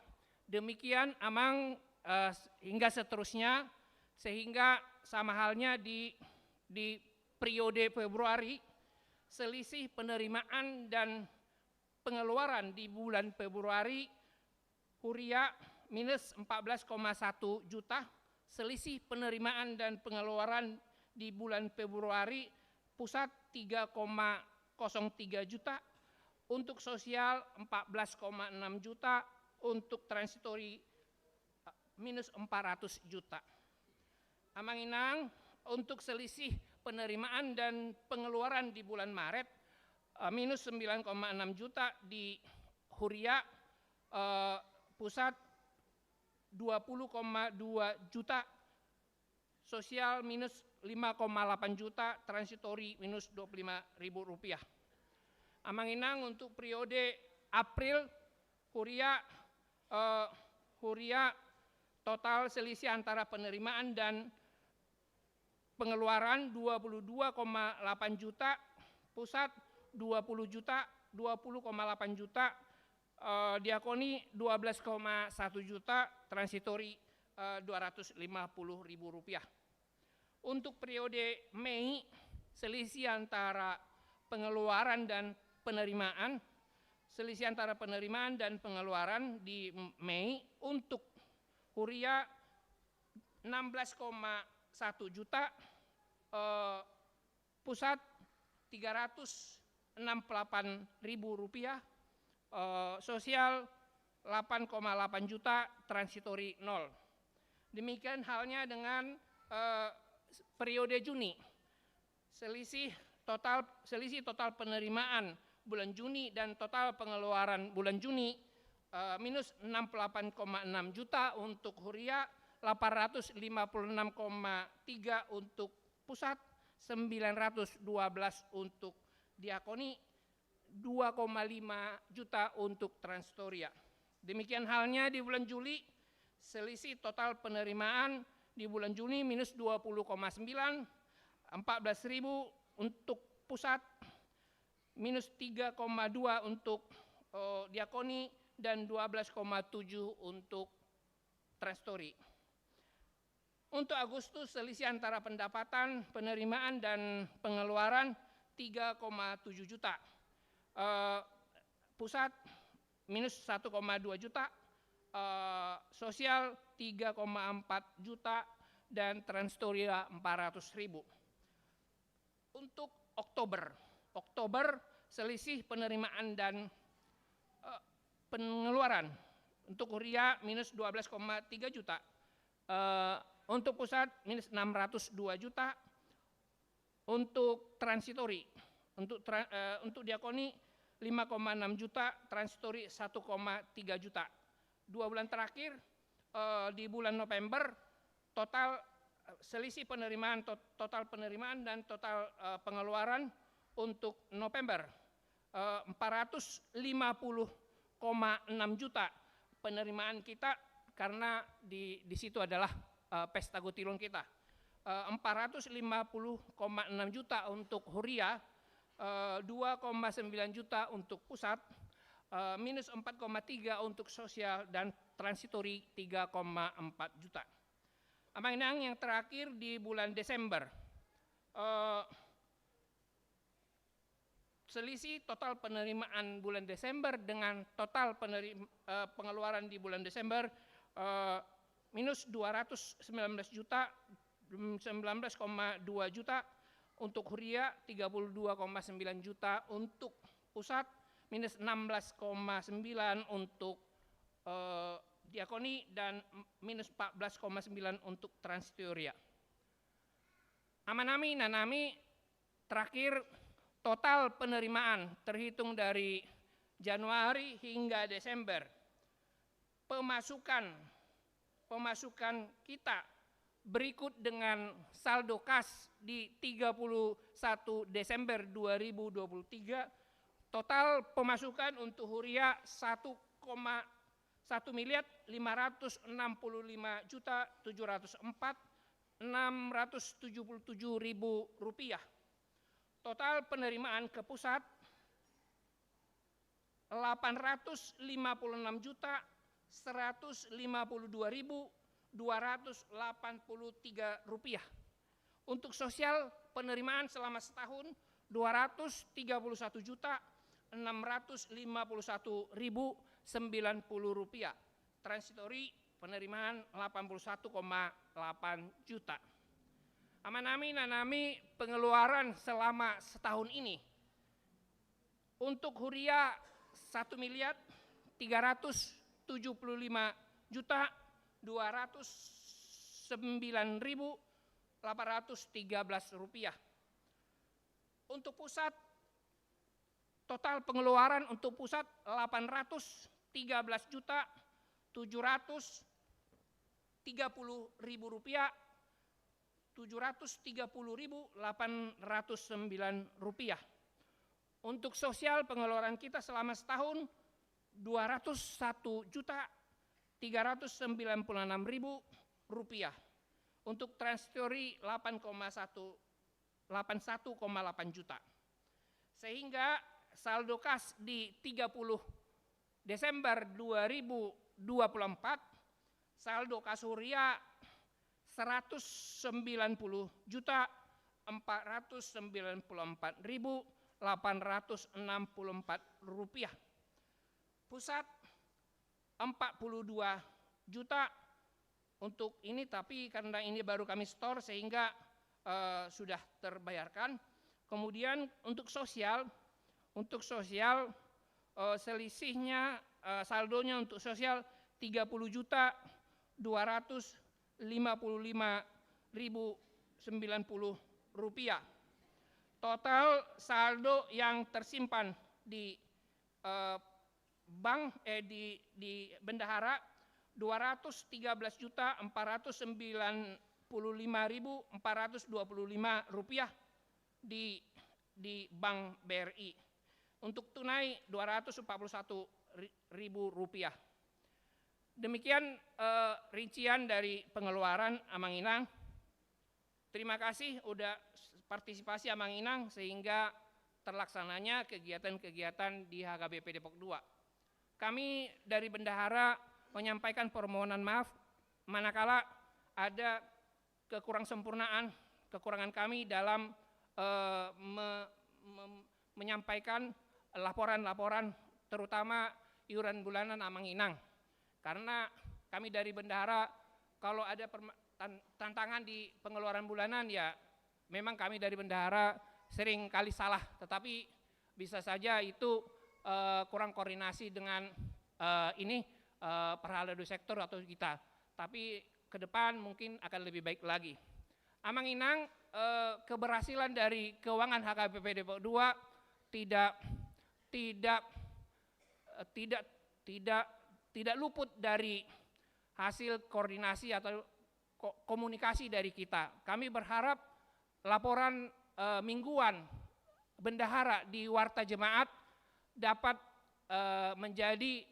Demikian, Amang, eh, hingga seterusnya, sehingga sama halnya di, di periode Februari, selisih penerimaan dan pengeluaran di bulan Februari, huria minus empat belas koma satu juta, selisih penerimaan dan pengeluaran di bulan Februari, pusat tiga koma kosong tiga juta, untuk sosial empat belas koma enam juta, untuk transitori minus empat ratus juta. Amang Inang, untuk selisih penerimaan dan pengeluaran di bulan Maret, eh, minus sembilan koma enam juta di huria, eh, pusat dua puluh koma dua juta, sosial minus lima koma delapan juta, transitori minus dua puluh lima ribu rupiah. Amang Inang, untuk periode April, huria, eh, huria total selisih antara penerimaan dan pengeluaran dua puluh dua koma delapan juta, pusat dua puluh juta, dua puluh koma delapan juta, eh, diakoni dua belas koma satu juta, transitori, eh, dua ratus lima puluh ribu rupiah. Untuk periode Mei, selisih antara pengeluaran dan penerimaan, selisih antara penerimaan dan pengeluaran di Mei untuk huria enam belas koma satu juta, eh, pusat tiga ratus enam puluh delapan ribu rupiah, eh, sosial delapan koma delapan juta, transitori nol. Demikian halnya dengan, eh, periode Juni. Selisih total, selisih total penerimaan bulan Juni dan total pengeluaran bulan Juni, eh, minus enam puluh delapan koma enam juta untuk huria, delapan ratus lima puluh enam koma tiga untuk pusat, sembilan ratus dua belas untuk diakoni, dua koma lima juta untuk transtoria. Demikian halnya di bulan Juli, selisih total penerimaan di bulan Juli minus dua puluh koma sembilan, empat belas ribu untuk pusat, minus tiga koma dua untuk, eh, diakoni, dan dua belas koma tujuh untuk transtori. Untuk Agustus, selisih antara pendapatan, penerimaan, dan pengeluaran tiga koma tujuh juta. Eh, pusat minus satu koma dua juta, eh, sosial tiga koma empat juta, dan transtoria empat ratus ribu. Untuk Oktober, Oktober selisih penerimaan dan, eh, pengeluaran untuk huria minus dua belas koma tiga juta, eh, untuk pusat minus enam ratus dua juta, untuk transitori, untuk tra-, eh, untuk diakoni lima koma enam juta, transitori satu koma tiga juta. Dua bulan terakhir, eh, di bulan November, total, eh, selisih penerimaan, to-, total penerimaan dan total, eh, pengeluaran untuk November, eh, empat ratus lima puluh koma enam juta penerimaan kita, karena di, di situ adalah, eh, pesta gotilon kita. Eh, empat ratus lima puluh koma enam juta untuk huria, eh, dua koma sembilan juta untuk pusat, eh, minus empat koma tiga untuk sosial, dan transitori tiga koma empat juta. Amang Inang, yang terakhir di bulan Desember, eh, selisih total penerimaan bulan Desember dengan total penerim-, eh, pengeluaran di bulan Desember, eh, minus dua ratus sembilan belas juta, mm, sembilan belas koma dua juta untuk huria, tiga puluh dua koma sembilan juta untuk pusat, minus enam belas koma sembilan untuk, eh, diakoni, dan minus empat belas koma sembilan untuk transistoria. Amanami, inanami, terakhir, total penerimaan terhitung dari Januari hingga Desember. Pemasukan, pemasukan kita Berikut dengan saldo kas di tiga puluh satu Desember dua ribu dua puluh tiga, total pemasukan untuk huria satu koma satu miliar lima ratus enam puluh lima juta tujuh ratus empat enam ratus tujuh puluh tujuh ribu rupiah. Total penerimaan ke pusat delapan ratus lima puluh enam juta seratus lima puluh dua ribu dua ratus delapan puluh tiga rupiah. Untuk sosial penerimaan selama setahun dua ratus tiga puluh satu juta enam ratus lima puluh satu ribu sembilan puluh rupiah. Transitory penerimaan delapan puluh satu koma delapan juta. Amanami, inanami, pengeluaran selama setahun ini untuk huria satu miliar tiga ratus tujuh puluh lima juta dua ratus sembilan ribu delapan ratus tiga belas rupiah. Untuk pusat, total pengeluaran untuk pusat delapan ratus tiga belas juta tujuh ratus tiga puluh ribu rupiah, tujuh ratus tiga puluh ribu delapan ratus sembilan rupiah. Untuk sosial, pengeluaran kita selama setahun dua ratus satu juta tiga ratus sembilan puluh enam ribu rupiah. Untuk transitory delapan koma satu, delapan satu koma delapan juta. Sehingga saldo kas di tiga puluh Desember dua ribu dua puluh empat, saldo kas huria seratus sembilan puluh juta empat ratus sembilan puluh empat ribu delapan ratus enam puluh empat rupiah. Pusat empat puluh dua juta untuk ini, tapi karena ini baru kami setor sehingga, eh, sudah terbayarkan. Kemudian untuk sosial, untuk sosial, eh, selisihnya, eh, saldonya untuk sosial tiga puluh juta dua ratus lima puluh lima ribu sembilan puluh rupiah. Total saldo yang tersimpan di, eh, bank, eh, di, di bendahara dua ratus tiga belas juta empat ratus sembilan puluh lima ribu empat ratus dua puluh lima rupiah di, di Bank B R I. Untuk tunai dua ratus empat puluh satu ribu rupiah. Demikian, eh, rincian dari pengeluaran, Amang Inang. Terima kasih udah partisipasi, Amang Inang, sehingga terlaksananya kegiatan-kegiatan di H K B P Depok dua. Kami dari bendahara menyampaikan permohonan maaf manakala ada kekurang sempurnaan, kekurangan kami dalam, eh, me-, mem-, menyampaikan laporan-laporan, terutama iuran bulanan, Amang Inang. Karena kami dari bendahara, kalau ada perma-, tan-, tantangan di pengeluaran bulanan, ya memang kami dari bendahara sering kali salah, tetapi bisa saja itu, eh, kurang koordinasi dengan, eh, ini, eh, Parhalado Sektor atau kita. Tapi ke depan mungkin akan lebih baik lagi. Amang Inang, eh, keberhasilan dari keuangan H K B P Depok dua tidak, tidak, eh, tidak, tidak, tidak luput dari hasil koordinasi atau ko-, komunikasi dari kita. Kami berharap laporan, eh, mingguan bendahara di Warta Jemaat dapat, eh, menjadi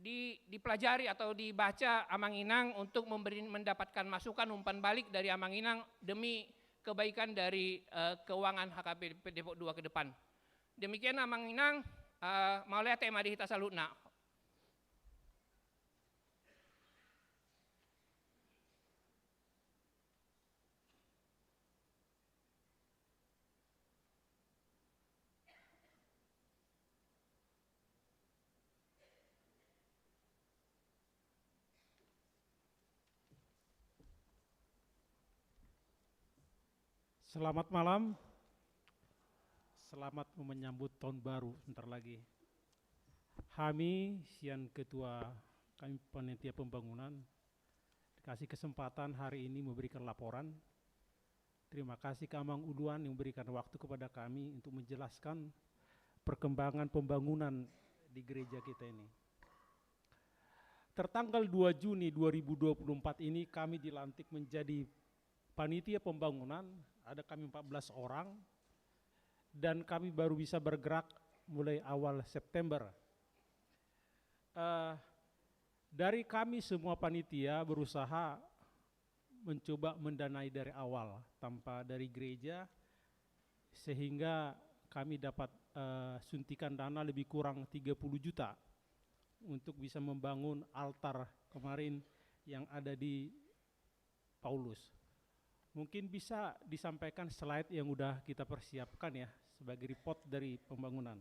di-, dipelajari atau dibaca Amang Inang untuk memberi, mendapatkan masukan, umpan balik dari Amang Inang demi kebaikan dari, eh, keuangan H K B P Depok dua ke depan. Demikian, Amang Inang, eh, mauliate ma di hita saluhutna. Selamat malam. Selamat menyambut tahun baru sebentar lagi. Hami sian ketua kami panitia pembangunan dikasih kesempatan hari ini memberikan laporan. Terima kasih ke Amang Uluan yang memberikan waktu kepada kami untuk menjelaskan perkembangan pembangunan di gereja kita ini. Tertanggal dua Juni dua ribu dua puluh empat ini kami dilantik menjadi panitia pembangunan, ada kami empat belas orang, dan kami baru bisa bergerak mulai awal September. Eh, dari kami semua panitia berusaha mencoba mendanai dari awal, tanpa dari gereja, sehingga kami dapat, eh, suntikan dana lebih kurang tiga puluh juta untuk bisa membangun altar kemarin yang ada di Paulus. Mungkin bisa disampaikan slide yang udah kita persiapkan ya, sebagai report dari pembangunan.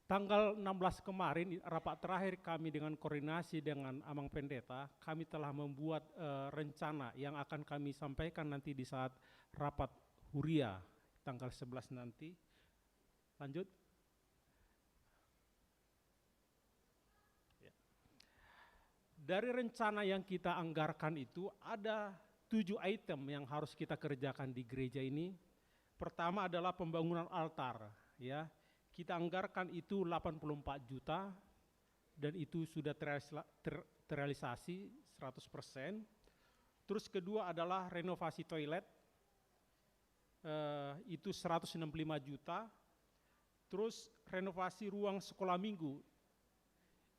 Tanggal enam belas kemarin, rapat terakhir kami dengan koordinasi dengan Amang Pendeta, kami telah membuat, eh, rencana yang akan kami sampaikan nanti di saat rapat huria tanggal sebelas nanti. Lanjut. Ya. Dari rencana yang kita anggarkan itu, ada tujuh item yang harus kita kerjakan di gereja ini. Pertama adalah pembangunan altar, ya. Kita anggarkan itu delapan puluh empat juta, dan itu sudah terrealisla-, ter-, terrealisasi seratus persen. Terus kedua adalah renovasi toilet, eh, itu seratus enam puluh lima juta. Terus renovasi ruang sekolah minggu.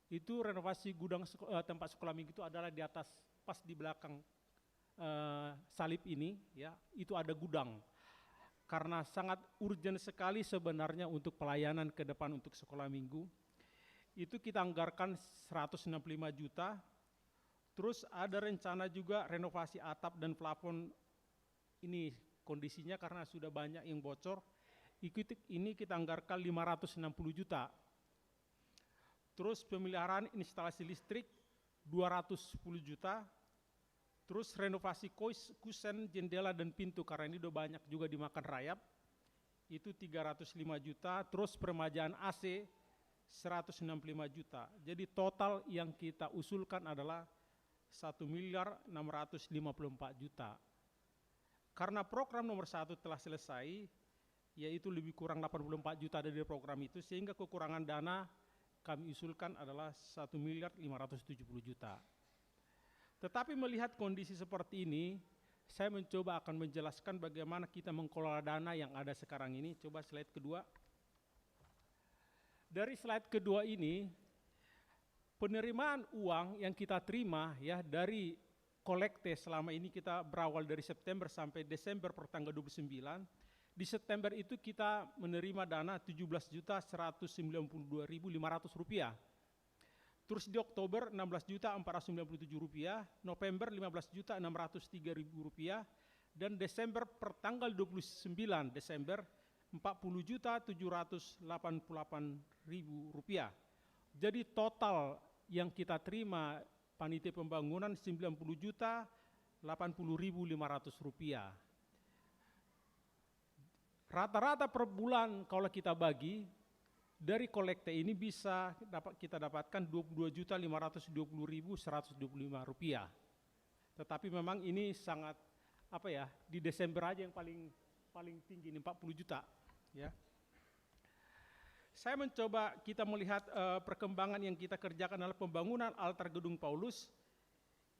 Itu renovasi gudang seko-, eh, tempat sekolah minggu itu adalah di atas, pas di belakang, eh, salib ini, ya, itu ada gudang. Karena sangat urgen sekali sebenarnya untuk pelayanan ke depan untuk sekolah minggu. Itu kita anggarkan seratus enam puluh lima juta. Terus ada rencana juga renovasi atap dan plafon. Ini kondisinya karena sudah banyak yang bocor. Ikut ini kita anggarkan lima ratus enam puluh juta. Terus pemeliharaan instalasi listrik dua ratus sepuluh juta. Terus renovasi kois, kusen, jendela, dan pintu, karena ini udah banyak juga dimakan rayap, itu tiga ratus lima juta. Terus permajaan A C seratus enam puluh lima juta. Jadi total yang kita usulkan adalah satu miliar enam ratus lima puluh empat juta. Karena program nomor satu telah selesai, yaitu lebih kurang delapan puluh empat juta dari program itu, sehingga kekurangan dana kami usulkan adalah satu miliar lima ratus tujuh puluh juta. Tetapi melihat kondisi seperti ini, saya mencoba akan menjelaskan bagaimana kita mengelola dana yang ada sekarang ini. Coba slide kedua. Dari slide kedua ini, penerimaan uang yang kita terima, ya, dari kolekte selama ini, kita berawal dari September sampai Desember per tanggal dua puluh sembilan. Di September itu kita menerima dana tujuh belas juta seratus sembilan puluh dua ribu lima ratus rupiah. Terus di Oktober enam belas juta empat ratus sembilan puluh tujuh rupiah, November lima belas juta enam ratus tiga ribu rupiah, dan Desember per tanggal dua puluh sembilan Desember empat puluh juta tujuh ratus delapan puluh delapan ribu rupiah. Jadi total yang kita terima panitia pembangunan sembilan puluh juta delapan puluh ribu lima ratus rupiah. Rata-rata per bulan kalau kita bagi, dari kolekte ini bisa dapat, kita dapatkan dua puluh dua juta lima ratus dua puluh ribu seratus dua puluh lima rupiah. Tetapi memang ini sangat, apa ya, di Desember aja yang paling, paling tinggi ini empat puluh juta, ya. Saya mencoba kita melihat, eh, perkembangan yang kita kerjakan adalah pembangunan altar gedung Paulus.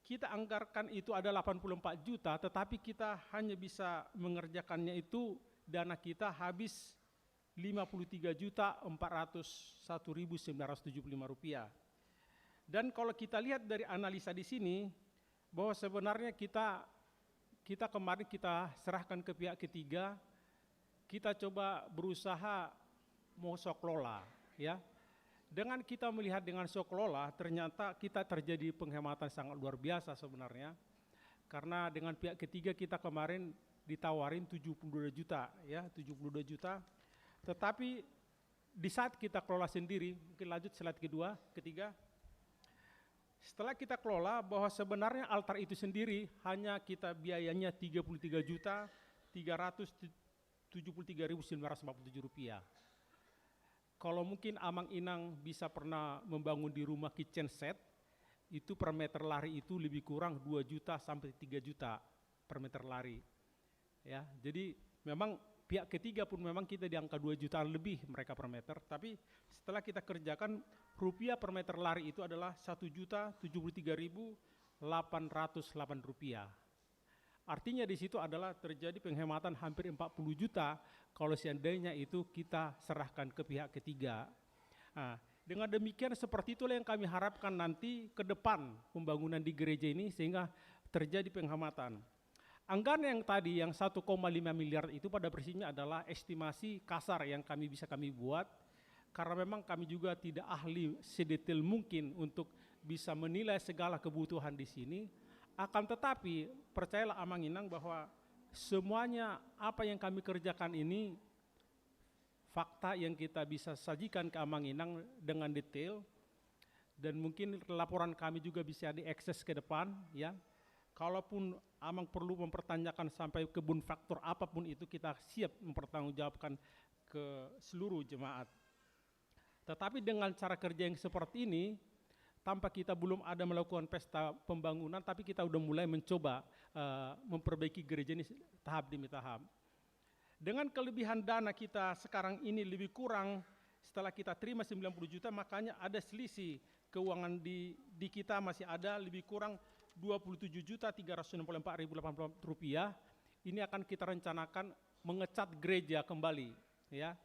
Kita anggarkan itu ada delapan puluh empat juta, tetapi kita hanya bisa mengerjakannya itu, dana kita habis lima puluh tiga juta empat ratus satu ribu sembilan ratus tujuh puluh lima rupiah. Dan kalau kita lihat dari analisa di sini, bahwa sebenarnya kita, kita kemarin kita serahkan ke pihak ketiga, kita coba berusaha mau sok lola, ya. Dengan kita melihat dengan sok lola, ternyata kita terjadi penghematan sangat luar biasa sebenarnya. Karena dengan pihak ketiga kita kemarin ditawarin tujuh puluh dua juta, ya, tujuh puluh dua juta. Tetapi di saat kita kelola sendiri, mungkin lanjut slide kedua, ketiga. Setelah kita kelola bahwa sebenarnya altar itu sendiri hanya kita biayanya tiga puluh tiga juta tiga ratus tujuh puluh tiga ribu sembilan ratus empat puluh tujuh rupiah. Kalau mungkin Amang Inang bisa pernah membangun di rumah kitchen set, itu per meter lari itu lebih kurang dua juta sampai tiga juta per meter lari. Ya, jadi memang Pihak ketiga pun memang kita di angka dua jutaan lebih mereka per meter, tapi setelah kita kerjakan, rupiah per meter lari itu adalah satu juta tujuh puluh tiga ribu delapan ratus delapan rupiah. Artinya di situ adalah terjadi penghematan hampir empat puluh juta kalau seandainya itu kita serahkan ke pihak ketiga. Nah, dengan demikian seperti itulah yang kami harapkan nanti ke depan pembangunan di gereja ini sehingga terjadi penghematan. Anggaran yang tadi yang satu koma lima miliar itu pada prinsipnya adalah estimasi kasar yang kami bisa kami buat, karena memang kami juga tidak ahli sedetail mungkin untuk bisa menilai segala kebutuhan di sini. Akan tetapi, percayalah Amang Inang bahwa semuanya apa yang kami kerjakan ini fakta yang kita bisa sajikan ke Amang Inang dengan detail, dan mungkin laporan kami juga bisa diakses ke depan, ya. Kalaupun Amang perlu mempertanyakan sampai kebun faktor apapun itu, kita siap mempertanggungjawabkan ke seluruh jemaat. Tetapi dengan cara kerja yang seperti ini, tanpa kita belum ada melakukan pesta pembangunan, tapi kita udah mulai mencoba, eh, memperbaiki gereja ini tahap demi tahap. Dengan kelebihan dana kita sekarang ini lebih kurang, setelah kita terima sembilan puluh juta, makanya ada selisih keuangan di, di kita masih ada lebih kurang dua puluh tujuh juta tiga ratus enam puluh empat ribu delapan puluh rupiah. Ini akan kita rencanakan mengecat gereja kembali, ya.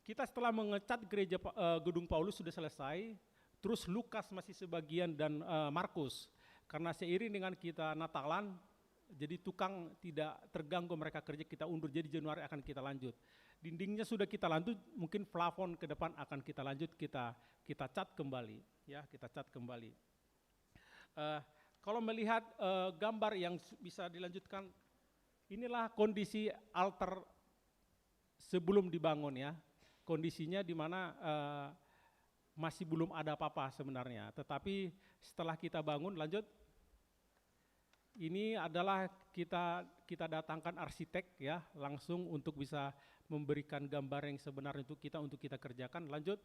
Kita setelah mengecat gereja Pa-, eh, gedung Paulus sudah selesai, terus Lukas masih sebagian dan, eh, Markus. Karena seiring dengan kita Natalan, jadi tukang tidak terganggu mereka kerja, kita undur, jadi Januari akan kita lanjut. Dindingnya sudah kita lanjut, mungkin plafon ke depan akan kita lanjut, kita, kita cat kembali, ya, kita cat kembali. Eh, kalau melihat, eh, gambar yang s-, bisa dilanjutkan, inilah kondisi altar sebelum dibangun, ya. Kondisinya di mana, eh, masih belum ada apa-apa sebenarnya. Tetapi setelah kita bangun, lanjut. Ini adalah kita, kita datangkan arsitek, ya, langsung untuk bisa memberikan gambar yang sebenarnya untuk kita, untuk kita kerjakan. Lanjut.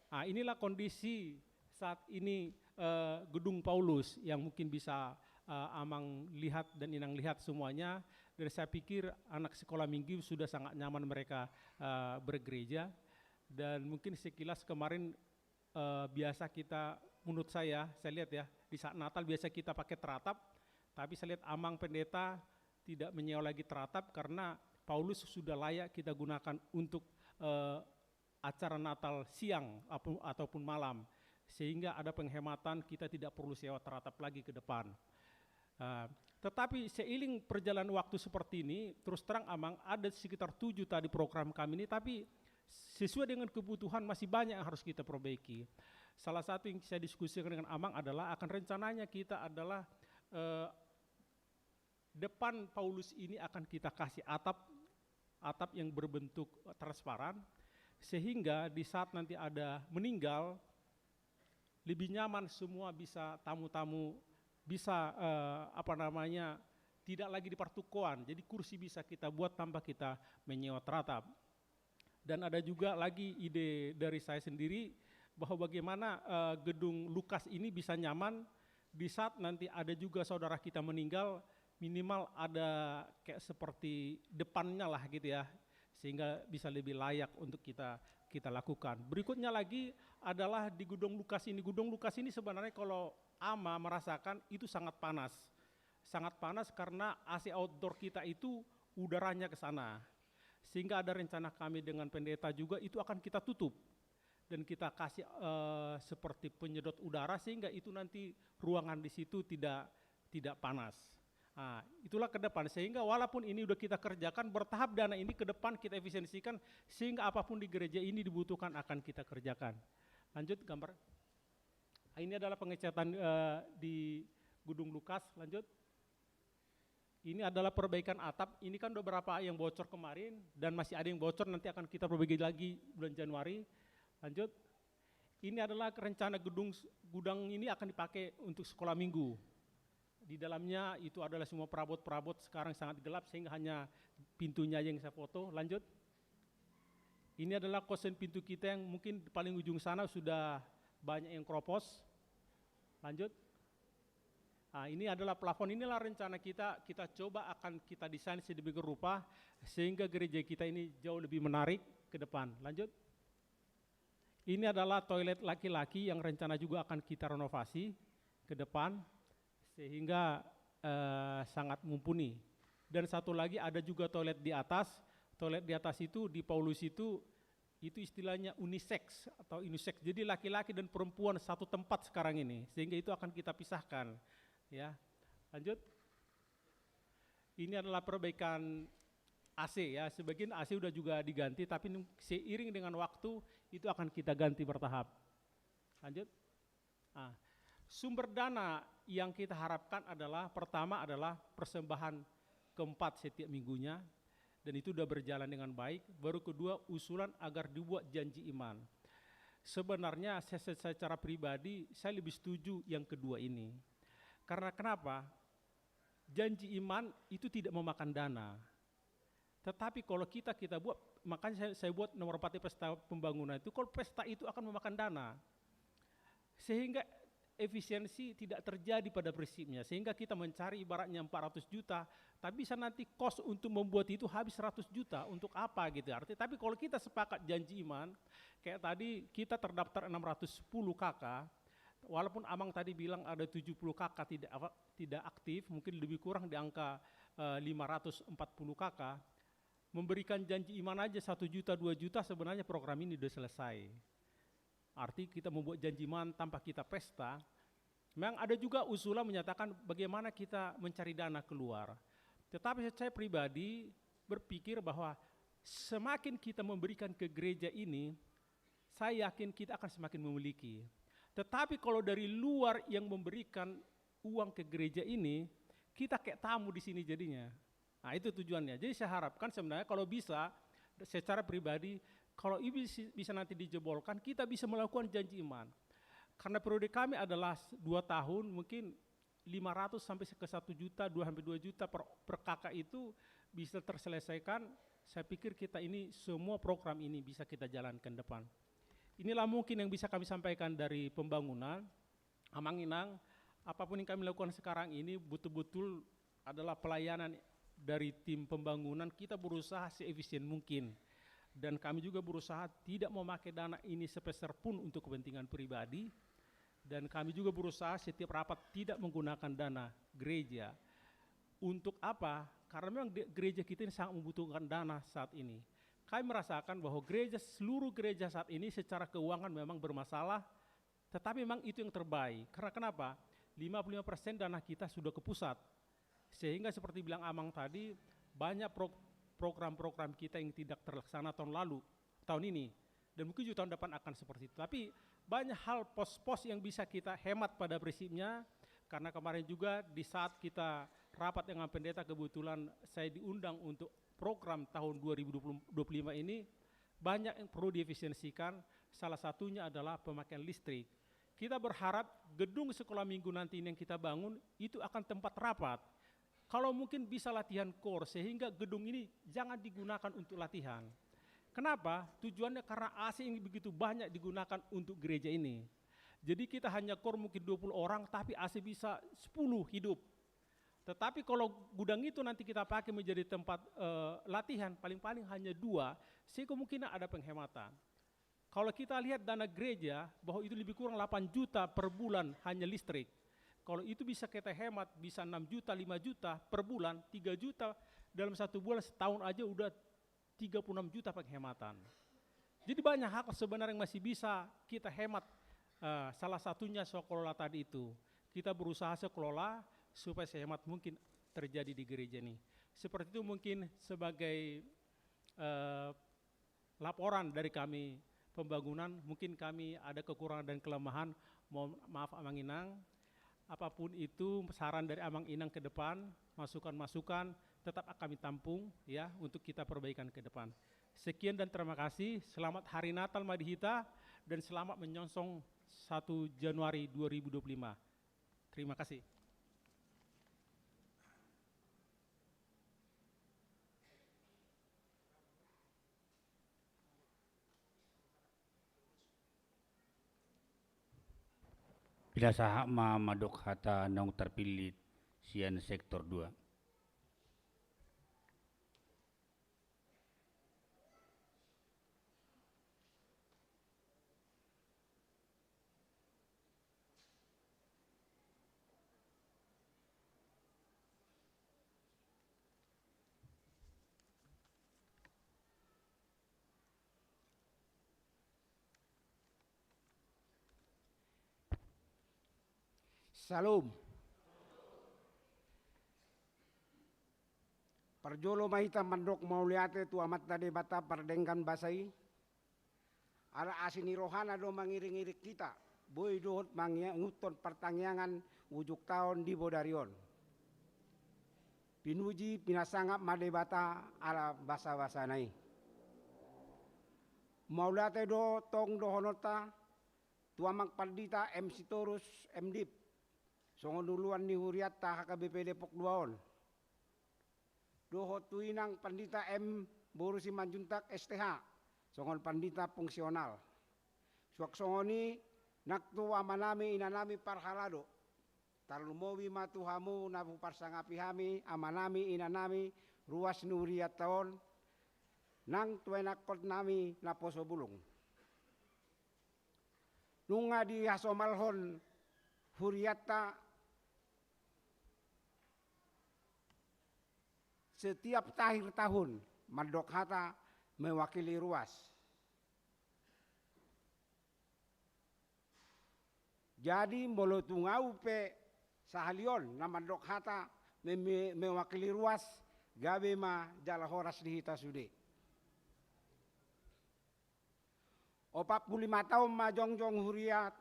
Nah, inilah kondisi saat ini, eh, gedung Paulus yang mungkin bisa, eh, Amang lihat dan Inang lihat semuanya. Dan saya pikir anak sekolah minggu sudah sangat nyaman mereka, eh, bergereja. Dan mungkin sekilas kemarin, eh, biasa kita, menurut saya, saya lihat, ya, di saat Natal biasa kita pakai teratap, tapi saya lihat Amang Pendeta tidak menyewa lagi teratap karena Paulus sudah layak kita gunakan untuk, eh, acara Natal siang apu-, ataupun malam, sehingga ada penghematan, kita tidak perlu sewa teratap lagi ke depan. Ah, tetapi seiring perjalanan waktu seperti ini, terus terang Amang, ada sekitar tujuh tadi program kami ini, tapi sesuai dengan kebutuhan masih banyak yang harus kita perbaiki. Salah satu yang saya diskusikan dengan Amang adalah akan rencananya kita adalah, eh, depan Paulus ini akan kita kasih atap, atap yang berbentuk, eh, transparan, sehingga di saat nanti ada meninggal, lebih nyaman semua bisa tamu-tamu bisa, eh, apa namanya, tidak lagi di partukoan. Jadi kursi bisa kita buat tanpa kita menyewa teratap. Dan ada juga lagi ide dari saya sendiri bahwa bagaimana, eh, gedung Lukas ini bisa nyaman di saat nanti ada juga saudara kita meninggal, minimal ada kayak seperti depannya lah gitu ya, sehingga bisa lebih layak untuk kita, kita lakukan. Berikutnya lagi adalah di gedung Lukas ini. Gedung Lukas ini sebenarnya kalau Ama merasakan itu sangat panas. Sangat panas karena A C outdoor kita itu udaranya ke sana. Sehingga ada rencana kami dengan pendeta juga itu akan kita tutup. Dan kita kasih, eh, seperti penyedot udara sehingga itu nanti ruangan di situ tidak, tidak panas. Nah, itulah ke depan. Sehingga walaupun ini udah kita kerjakan, bertahap dana ini ke depan kita efisiensikan sehingga apapun di gereja ini dibutuhkan akan kita kerjakan. Lanjut gambar. Ini adalah pengecatan, eh, di gedung Lukas. Lanjut. Ini adalah perbaikan atap. Ini kan udah berapa yang bocor kemarin dan masih ada yang bocor, nanti akan kita perbaiki lagi bulan Januari. Lanjut. Ini adalah rencana gedung s-, gudang ini akan dipakai untuk sekolah minggu. Di dalamnya itu adalah semua perabot-perabot, sekarang sangat gelap sehingga hanya pintunya aja yang saya foto. Lanjut. Ini adalah kosen pintu kita yang mungkin paling ujung sana sudah banyak yang keropos. Lanjut. Ah, ini adalah plafon, inilah rencana kita, kita coba akan kita desain sedemikian rupa sehingga gereja kita ini jauh lebih menarik ke depan. Lanjut. Ini adalah toilet laki-laki yang rencana juga akan kita renovasi ke depan sehingga, eh, sangat mumpuni. Dan satu lagi, ada juga toilet di atas. Toilet di atas itu, di Paulus itu, itu istilahnya unisex atau unisex. Jadi laki-laki dan perempuan satu tempat sekarang ini, sehingga itu akan kita pisahkan. Ya, lanjut. Ini adalah perbaikan A C ya, sebagian A C udah juga diganti, tapi seiring dengan waktu itu akan kita ganti bertahap. Lanjut. Ah, sumber dana yang kita harapkan adalah, pertama adalah persembahan keempat setiap minggunya, dan itu udah berjalan dengan baik. Baru kedua, usulan agar dibuat janji iman. Sebenarnya saya se-, secara pribadi saya lebih setuju yang kedua ini. Karena kenapa? Janji iman itu tidak memakan dana. Tetapi kalau kita, kita buat, makanya saya, saya buat nomor empat di pesta pembangunan itu, kalau pesta itu akan memakan dana. Sehingga efisiensi tidak terjadi pada prinsipnya. Sehingga kita mencari ibaratnya empat ratus juta, tapi bisa nanti kos untuk membuat itu habis seratus juta. Untuk apa gitu? Artinya, tapi kalau kita sepakat janji iman, kayak tadi kita terdaftar enam ratus sepuluh K K, walaupun Amang tadi bilang ada tujuh puluh K K tidak apa, tidak aktif, mungkin lebih kurang di angka, eh, lima ratus empat puluh K K, memberikan janji iman aja satu juta, dua juta, sebenarnya program ini udah selesai. Arti kita membuat janji iman tanpa kita pesta. Memang ada juga usulan menyatakan bagaimana kita mencari dana keluar. Tetapi saya pribadi berpikir bahwa semakin kita memberikan ke gereja ini, saya yakin kita akan semakin memiliki. Tetapi kalau dari luar yang memberikan uang ke gereja ini, kita kayak tamu di sini jadinya. Nah, itu tujuannya. Jadi saya harapkan sebenarnya kalau bisa, secara pribadi, kalau ini bis-, bisa nanti dijebolkan, kita bisa melakukan janji iman. Karena periode kami adalah dua tahun, mungkin lima ratus sampai ke satu juta, dua sampai dua juta per, per K K itu bisa terselesaikan. Saya pikir kita ini, semua program ini bisa kita jalankan depan. Inilah mungkin yang bisa kami sampaikan dari pembangunan. Amang Inang, apapun yang kami lakukan sekarang ini betul-betul adalah pelayanan dari tim pembangunan. Kita berusaha seefisien mungkin. Dan kami juga berusaha tidak memakai dana ini sepeser pun untuk kepentingan pribadi. Dan kami juga berusaha setiap rapat tidak menggunakan dana gereja. Untuk apa? Karena memang de-, gereja kita ini sangat membutuhkan dana saat ini. Kami merasakan bahwa gereja, seluruh gereja saat ini secara keuangan memang bermasalah, tetapi memang itu yang terbaik. Karena kenapa? Lima puluh lima persen dana kita sudah ke pusat. Sehingga seperti bilang Amang tadi, banyak pro-, program-program kita yang tidak terlaksana tahun lalu, tahun ini. Dan mungkin juga tahun depan akan seperti itu. Tapi banyak hal pos-pos yang bisa kita hemat pada prinsipnya, karena kemarin juga di saat kita rapat dengan pendeta, kebetulan saya diundang untuk program tahun dua ribu dua puluh, dua puluh lima ini, banyak yang perlu diefisiensikan, salah satunya adalah pemakaian listrik. Kita berharap gedung sekolah minggu nanti ini yang kita bangun, itu akan tempat rapat. Kalau mungkin bisa latihan koor, sehingga gedung ini jangan digunakan untuk latihan. Kenapa? Tujuannya karena A C yang begitu banyak digunakan untuk gereja ini. Jadi kita hanya koor mungkin dua puluh orang, tapi A C bisa sepuluh hidup. Tetapi kalau gudang itu nanti kita pakai menjadi tempat, eh, latihan, paling-paling hanya dua, sehingga mungkin ada penghematan. Kalau kita lihat dana gereja, bahwa itu lebih kurang delapan juta per bulan hanya listrik. Kalau itu bisa kita hemat, bisa enam juta, lima juta per bulan, tiga juta dalam satu bulan, setahun aja udah tiga puluh enam juta penghematan. Jadi banyak hal sebenarnya yang masih bisa kita hemat. Eh, salah satunya soal kelola tadi itu. Kita berusaha sekelola supaya sehemat mungkin terjadi di gereja ini. Seperti itu mungkin sebagai, eh, laporan dari kami pembangunan. Mungkin kami ada kekurangan dan kelemahan. Mohon maaf, Amang Inang. Apapun itu saran dari Amang Inang ke depan, masukan-masukan tetap akan kami tampung ya untuk kita perbaikan ke depan. Sekian dan terima kasih. Selamat Hari Natal ma di hita dan selamat menyongsong satu Januari dua ribu dua puluh lima. Terima kasih. Ida sahat ma mandok hata naung tarpillit sian sektor dua. Syalom. Parjolo ma hita mandok mauliate tu Amanta Debata pardenggan basa i. Ala asi ni rohana do mangiring-iring hita, boi dohot mangihuthon partangiangan ujung taon di bodari on. Pinuji, pinasangap ma Debata ala basa-basana i. Mauliate do tong dohononta tu Amang Pandita M Sitorus M Div, songon uluan ni hurianta H K B P Depok dua on. Dohot tu Inang Pandita M Boru Simanjuntak S T H, songon pandita fungsional. Suang songon i nang tu amanami inanami parhalado. Tarlumobi ma tu hamu na huparsangapi hami, amanami inanami, ruas ni hurianta on, nang tu anakkonnami naposo bulung. Nunga dihasomalhon hurianta setiap akhir tahun mandok hata mewakili ruas. Jadi molo tung ahu pe sahali on na mandok hata me-, me-, mewakili ruas, gabe ma jala horas di hita sude. Opat pulu lima taon ma jongjong huria,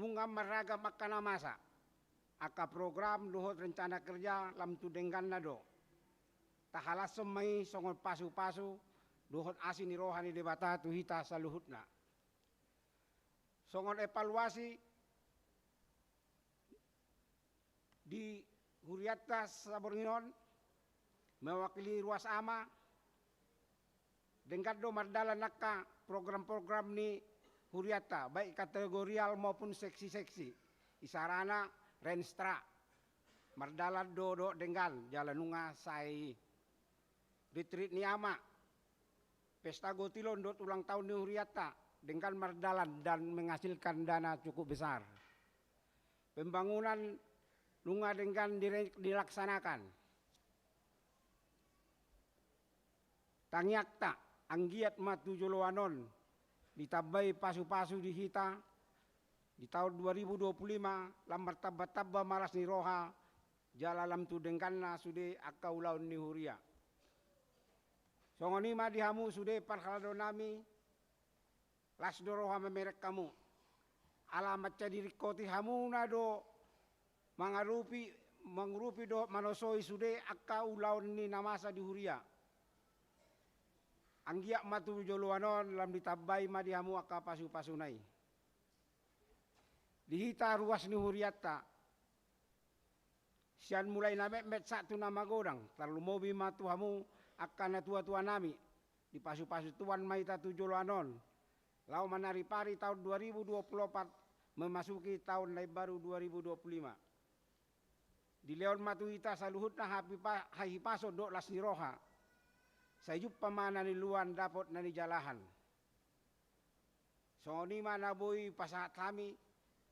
nunga marragam angka na masa, angka program dohot rencana kerja lam tu dengganna do. Tahalashon ma i songon pasu-pasu dohot asi ni roha ni Debata tu hita saluhutna. Songon evaluasi di hurianta saborngin on, mewakili ruas ama, denggan do mardalan angka program-program ni hurianta, baik kategorial maupun seksi-seksi. Isarana Renstra. Mardalan do dohot denggan, jala nunga sae i. Ritrit ni ama, pesta gotilon dohot ulang taon ni hurianta, denggan mardalan dan menghasilkan dana cukup besar. Pembangunan nunga denggan dire-, dilaksanakan. Tangiangta, anggiat ma tu joloan on ditambai pasu-pasu di hita, di taon dua ribu dua pulu lima, lam martamba-tamba ma las ni roha, jala lam tu dengganna sude angka ulaon ni huria. Songon i ma di hamu sude parhaladonami, las do roha mamereng hamu. Ala mansai diringkoti hamuna do mangarupi, mangurupi dohot manosoi sude angka ulaon ni na masa di huria. Anggiat ma tu joloan on lam ditambai ma di hamu angka pasu-pasuna i. Di hita ruas ni hurianta, sian mulai na metmet sahat tu na magodang, tarlumobi ma tu hamu angka natua-tuanami, dipasu-pasu Tuhan ma hita tu joloan on, laho manaripari taon dua ribu dua pulu opat, memasuki taon na imbaru dua ribu dua pulu lima. Dilehon ma tu hita saluhutna hapipa-, hahipason dohot las ni roha. Sai jumpa ma na niluluan, dapot na nijalahan. Songon i ma na boi pasahat hami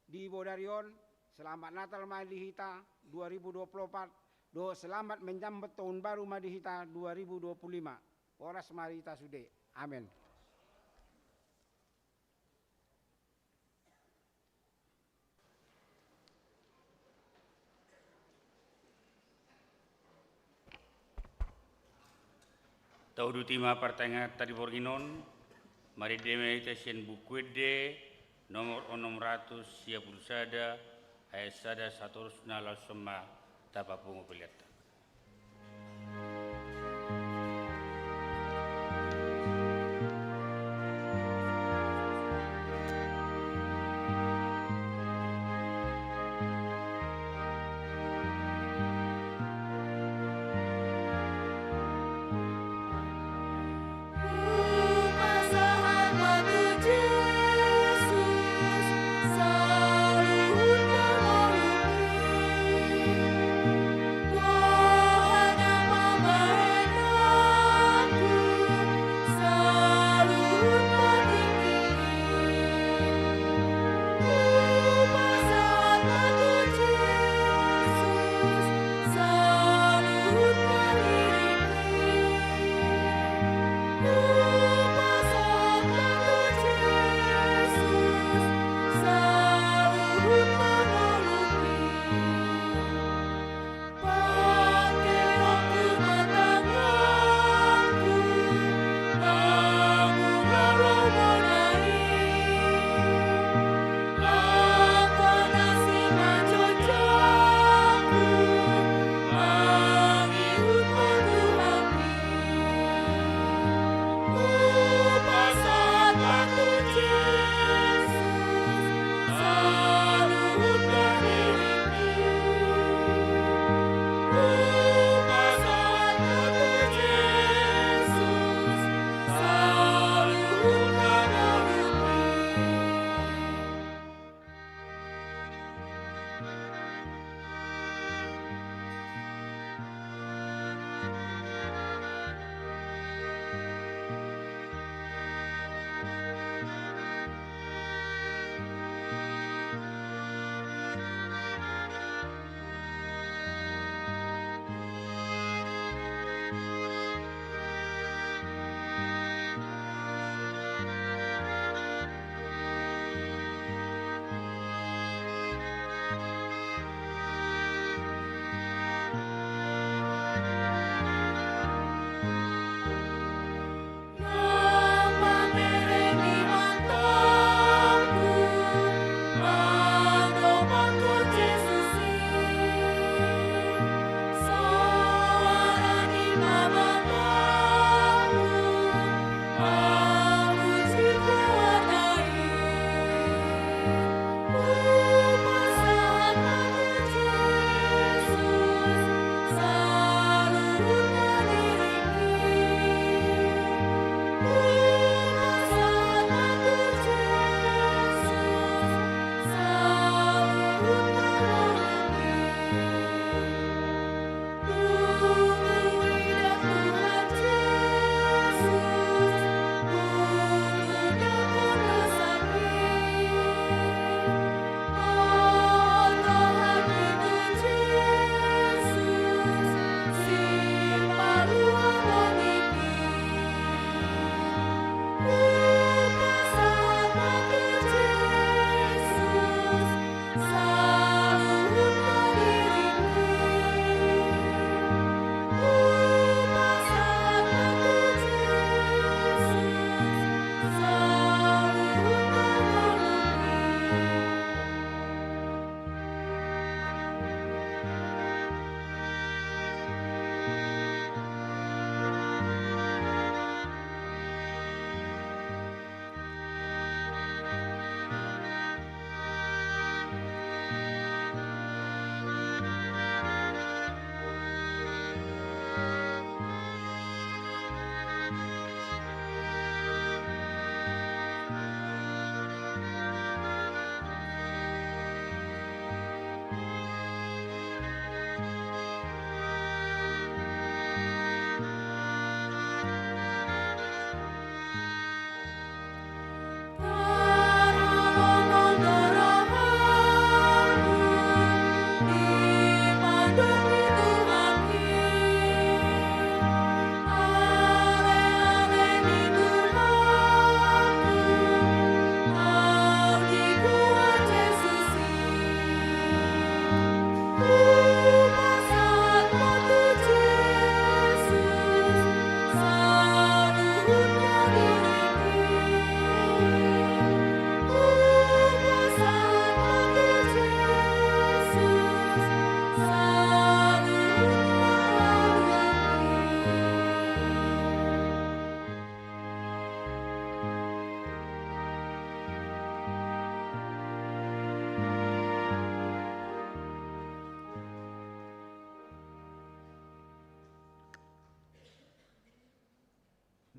di bodari on, selamat Natal ma di hita dua ribu dua pulu opat, dohot selamat menyambut tahun baru ma di hita dua ribu dua pulu lima. Horas ma di hita sude. Amen. Tauduti ma partangianganta di borngin on, marende ma hita sian Buku Ende nomor onom ratus sia pulu sada, ayat sada satorusna, laos ma tapapungu peleanta.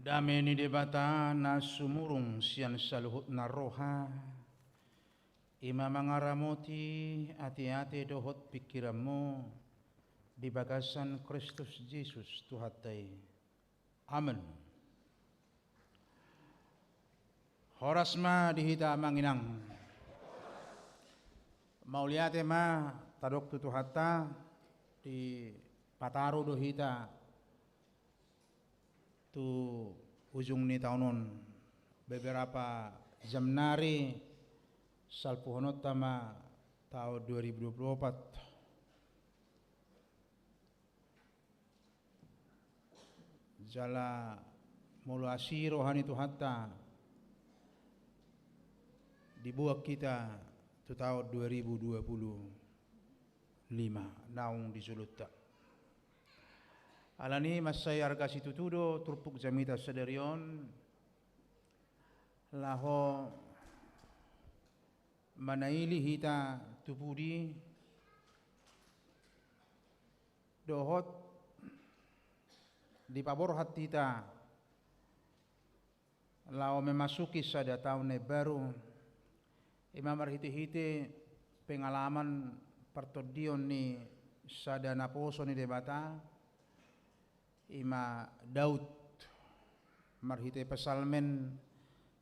Dame ni Debata na sumurung sian saluhutna roha, i ma mangaramoti ateate dohot pingkiranmu di bagasan Kristus Jesus Tuhanta i. Amen. Horas ma di hita amang inang. Mauliate ma tadok tu Tuhanta, dipataru do hita tu ujung ni taon on. Beberapa jam nari salpuhononta ma taon dua ribu dua puluh opat. Jala molo asi roha ni Tuhanta, dibuat hita tu taon dua ribu dua puluh lima naung di jolonta. Alani mansai arga situtu do turpuk jamita sadari on, laho manaili hita tu pudi dohot dipaborhat hita laho memasuki sada taon na baru, i ma marhitehite pengalaman partondion ni sada naposo ni Debata, i ma Daud, marhite Psalmen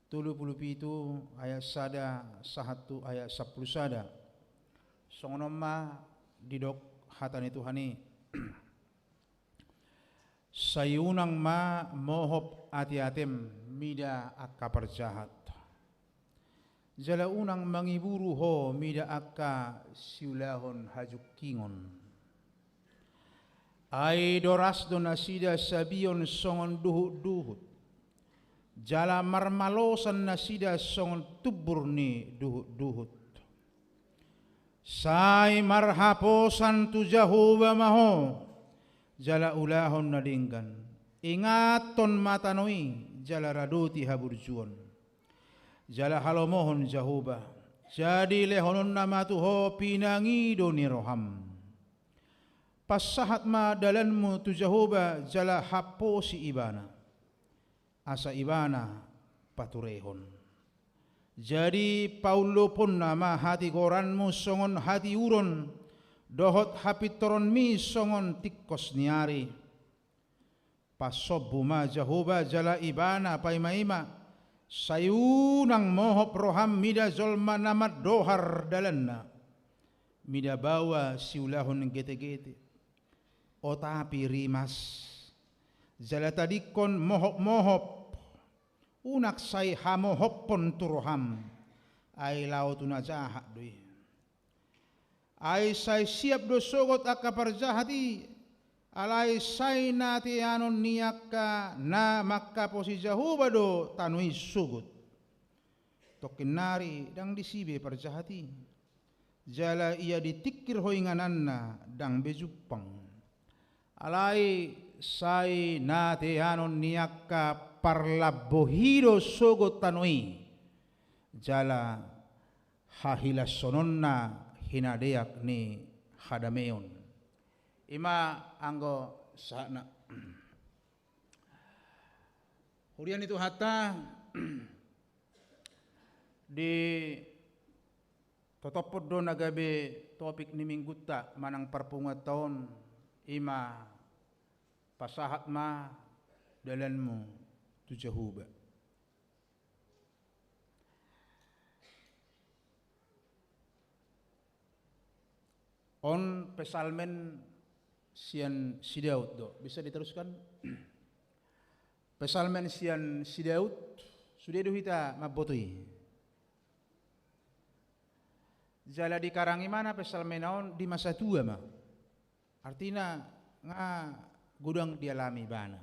tolu pulu pitu ayat sada sahat tu ayat sampulu sada. Songon on ma didok hata ni Tuhan i. Sai unang ma mohop ateatem mida angka parjahat. Jala unang mangiburu ho mida angka siulahon hajungkingon. Ai doras do nasida sabion songon duhutduhut, jala marmalosan nasida songon tumbur ni duhutduhut. Sai marhaposan tu Jahowa ma ho, jala ulahon na denggan. Ingathon ma tano i, jala radoti haburjuon, jala halomohon Jahowa. Jadi lehononna ma tu ho pinangido ni roham. Pansahat ma dalanmu tu Jahowa jala haposi Ibana, asa Ibana paturehon. Jadi paulloponna ma hatigoranmu songon hatiuron, dohot hapintoronmi songon tingkos ni ari. Pasombu ma Jahowa jala Ibana paimaima, sai unang mohop roham mida jolma na mandohar dalanna, mida baoa siulahon getegete. Otapi rimas, jala tadingkon mohopmohop, unang sai hamohophon tu roham, ai laho tu na jahat do i. Ai sai siap do sogot angka parjahat i, alai sai na teanon ni angka na mangkaposi Jahowa do tano i sogot. Tongkin nari ndang disi be parjahat i, jala ia ditingkir ho ingananna ndang be jumpang. Alai sai na teanon ni angka parlamboi do sogot tano i, jala hahilashononna hinadeak ni hadameon. I ma anggo sahatna. Huria ni Tuhanta, di totophon do na gabe topik ni minggunta manang parpunguanta on, i ma pasahat ma dalanmu tu Jahowa. On Psalmen sian si Daud do. Bisa diteruskan? Psalmen sian si Daud, sude do hita mamboto i. Jala dikarang ibana Psalmen on di masa tua ma. Artina nga godang dialami ibana.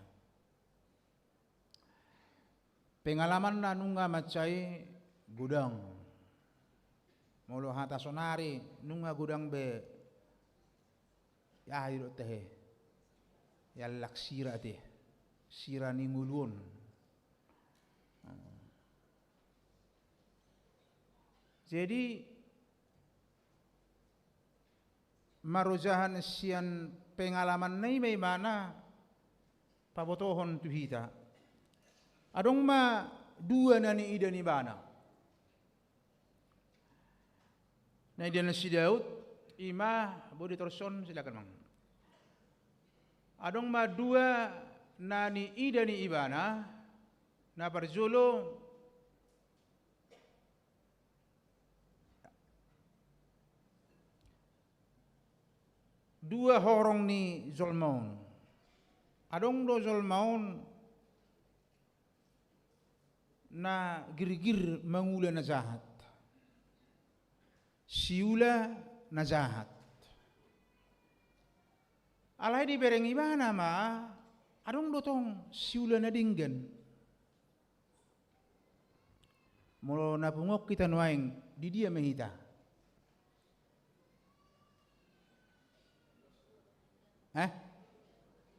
Pengalamanna nunga mansai godang. Molo hata sonari nunga godang be, ya, didok tahe, ya, lak sira te, sira ni ngolu on. Jadi marojahan sian pengalamanna i ma ibana pabotohon tu hita. Adong ma dua na niida ni ibana. Na niida ni si Daud, ima boi ditorus on, silakan, Mang. Adong ma dua na niida ni ibana, na parjolo dua horong ni jolma on. Adong do jolma on na girgir mangula na jahat. Siula na jahat. Alai dibereng ibana ma, adong do tong siula na denggan. Molo na punguan hita nuaeng, di dia ma hita? Hah?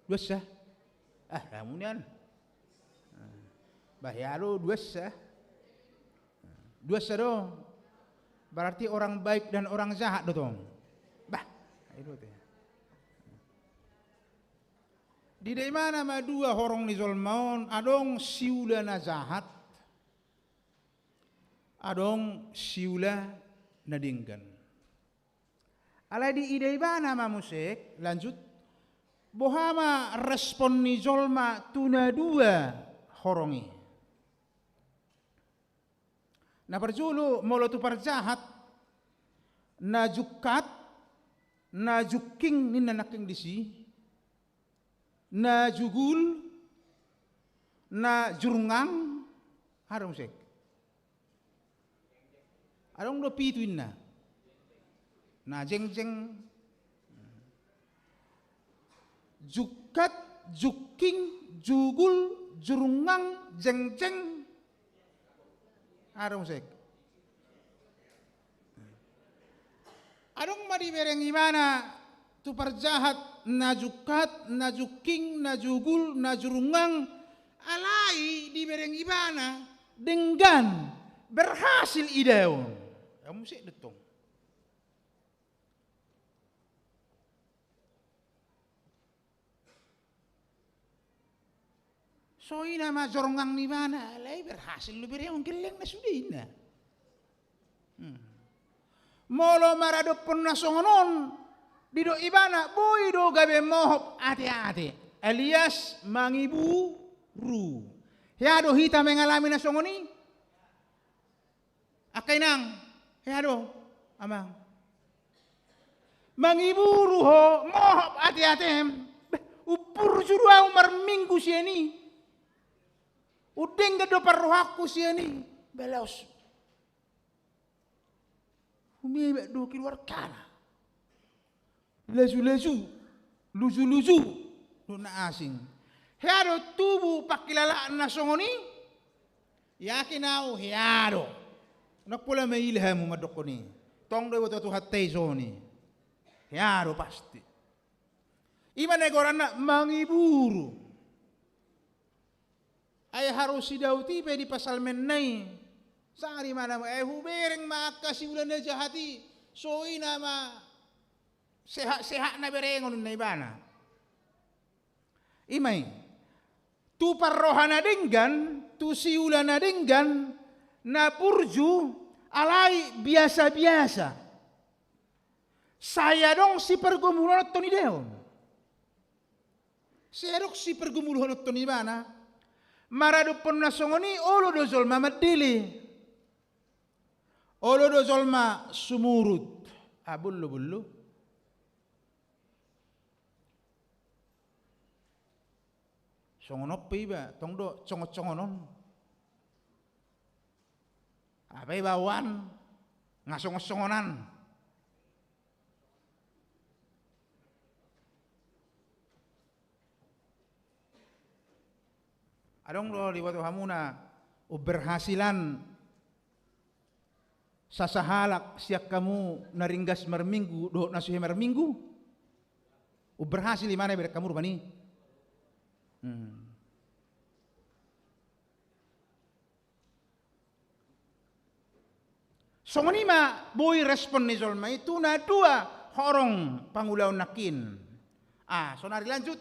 Duansa? Ah, ramu nian. Bah, hea do duansa. Duansa do. Berarti orang baik dan orang jahat do tong. Bah, itu teh. Diida ibana ma dua horong ni jolma on, adong siula na jahat, adong siula na denggan. Alai diida ibana ma muse, lanjut, boha ma respon ni jolma tu na dua horong i. Na parjolo, molo tu parjahat, na jungkat, na jungking ninna nangkin disi, na jugul, na jurungang, aha do muse? Adong do pitu inna. Na jengjeng. Jungkat, jungking, jugul, jurungang, jengjeng. Aha do muse? Adong ma dibereng ibana tu parjahat, na jungkat, na jungking, na jugul, na jurungang, alai dibereng ibana denggan, berhasil idaon. Ia muse do tong. Songon i nama jorngang ni ibana, alai berhasil do berengon, gelleng na sude inna. Hmm. Molo maradophon na songon on, didok ibana, boi do gabe mohop ate-ate, alias mangiburu. Hea do hita mengalami na songon i? Angka inang, hea do, amang? Mangiburu ho, mohop ate-atem. Beh, umburju do ahu marminggu sian i. Undenggan do parrohangku sian i. Balaos. Humebak do keluargana. Laju-laju, luju-luju, dohot na asing. Hea do tubu pangkilalaan na songon i? Yakin ahu hea do. Ndang pola maila hamu mandokkon i. Tong do iboto Tuhanta i songon i. Hea do pasti. I ma na goarna mangiburu. Ai haru si Daud i pe di pasalmenna i. Sanga di mana ma, eh, hubereng ma angka siula na jahat i. Songon i nama sehat-sehat na berengon ninna ibana. I ma i. Tu parroha na denggan, tu siula na denggan, na burju, alai biasa-biasa. Sai adong sipargumulhononhon idaon. Sai adong sipargumulhononhon ibana. Maradophon na songon i, olo do jolma mandele. Olo do jolma sumurut. Ah, bollo, bollo. Songon on pe iba, tong do congon-congonon. Apa iba oan, nga songon-songonan. Adong do diboto hamuna, umberhasilan sasahalak sian hamu na ringgas marminggu dohot na suhe marminggu? Umberhasil i ma na ibereng hamu rupani. Hmm. Songon i ma boi respon ni jolma i tu na dua horong pangulaon nangkin. Ah, sonari lanjut.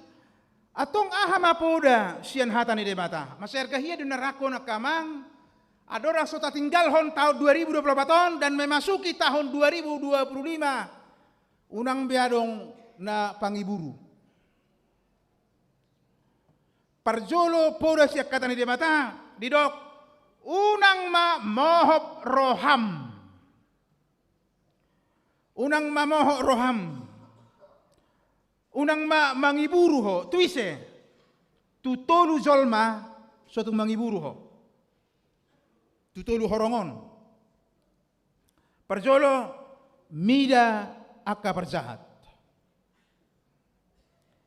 Antong aha ma poda sian hata ni Debata? Mansai arga hia do na rangkon angka amang, andorang so tatinggalhon tahun dua ribu dua puluh empat on dan memasuki tahun dua ribu dua puluh lima, unang be adong na pangiburu. Parjolo poda sian hata ni Debata, didok, unang ma mohop roham. Unang ma mohop roham. Unang ma mangiburu ho, tu ise? Tu tolu jolma so tung mangiburu ho. Tu tolu horong on. Parjolo, mida angka parjahat.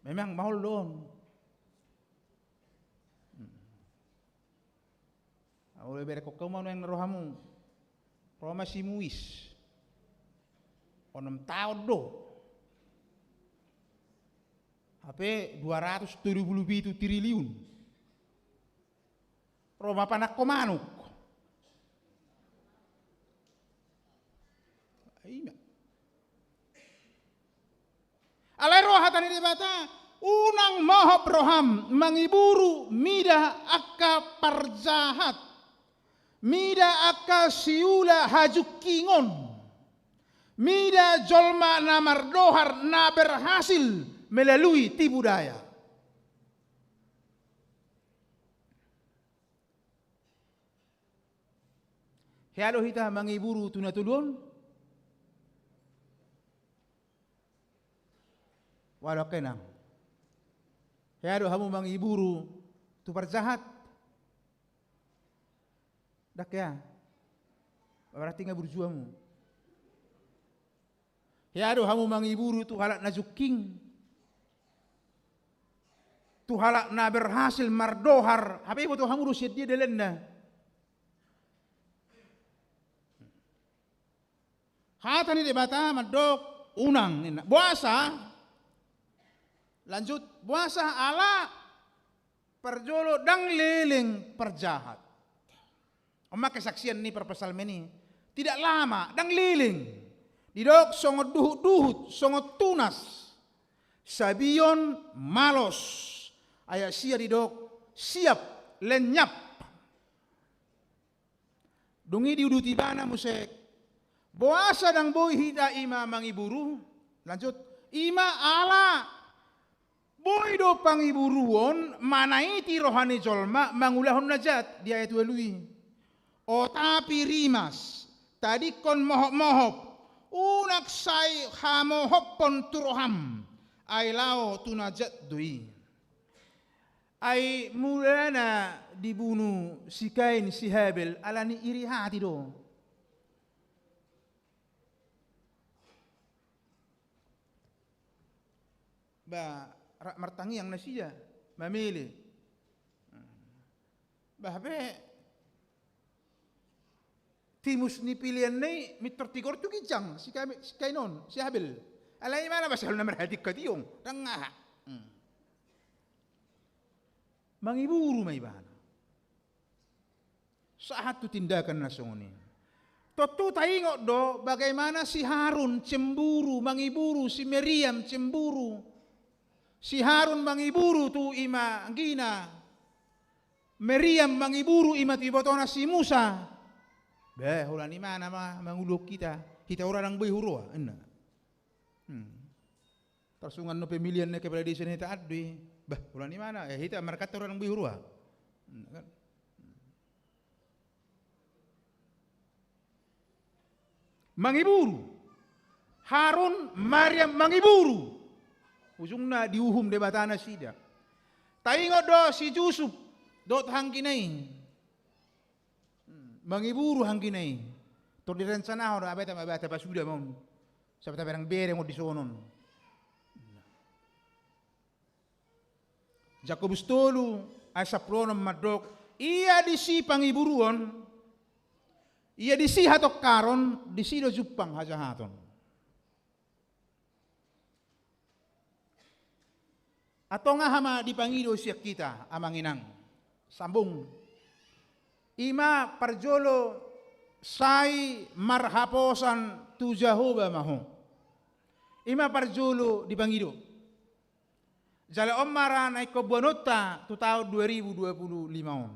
Memang maol do on. Au, dibereng ho ma nuaeng na ro hamu. Ro ma si Muis. Onom taon do. Hape dua ratus tolu pulu pitu triliun. Ro ma panangko manuk. Ima. Alai ro hata ni Debata, unang mohop roham mangiburu mida angka parjahat, mida angka siula hajungkingon, mida jolma na mardohar na berhasil melalui tipu daya. Hea do hita mangiburu tu na tolu on? Walau kenang. Hea do hamu mangiburu tu parjahat? Ndang hea. Berarti nga burju hamu. Hea do hamu mangiburu tu halak na jungking, tu halak na berhasil mardohar, hape iboto hamu do sian dia dalanna. Hata ni Debata mandok unang, ninna. Boasa? Lanjut, boasa? Ala parjolo ndang leleng parjahat. On ma kesaksian ni parpsalmen i. Tidak lama, ndang leleng. Didok songon duhut-duhut, songon tunas. Sabion malos. Ayat sia didok siap, lenyap. Dung i diudut ibana muse. Boasa ndang boi hita ima mangiburu? Lanjut. Ima ala boi do pangiburuon manaiti roha ni jolma mangulahon na jat, di ayat ualu i. O tapi rimas, tadingkon mohop-mohop, unang sai hamohophon tu roham, ai laho tu na jat do i. Ai mulana dibunu si Kain si Habel ala ni iri hati do. Ba, rap martangiang nasida mamele. Ba, hape timus ni pelean na i mintor tigor tu ginjang si Kain, si Kain on, si Habel. Alai imana ba sahol na marhatingkatihon, ndang aha. Hmm. Mangiburu ma ibana. Sahat tu tindakan na songon i. Tontu taingot do bagaimana si Harun cemburu, mangiburu, si Meriam cemburu. Si Harun mangiburu tu ima anggina. Meriam mangiburu ima tu ibotona si Musa. Bah, holan imana ma manguluhon hita. Hita ura ndang boi huroha, ninna. Hmm. Tarsongon na pemilihan na kepala desa na hita an do i. Bah, holan imana, eh, hita markata ura ndang boi huroha. Hmm, kan? Mangiburu. Harun, Meriam mangiburu. Ujungna diuhum Debata nasida. Taingot do si Jusup dohot anggina i. Hmm, mangiburu anggina i. Tor direncanahon do, abe ta, abe ta pasuda ma on. Sabata bereng-bereng on dison on. Jakobus tolu ayat sampulu onom mandok, ia disi pangiburuon, ia disi hatongkaron, disi do jumpang hajahaton. Antong aha ma dipangido sian hita, amang inang? Sambung. Ima parjolo, sai marhaposan tu Jahowa ma ho. Ima parjolo dipangido. Jala on ma ra na ingkon boanonta tu taon dua ribu dua puluh lima on.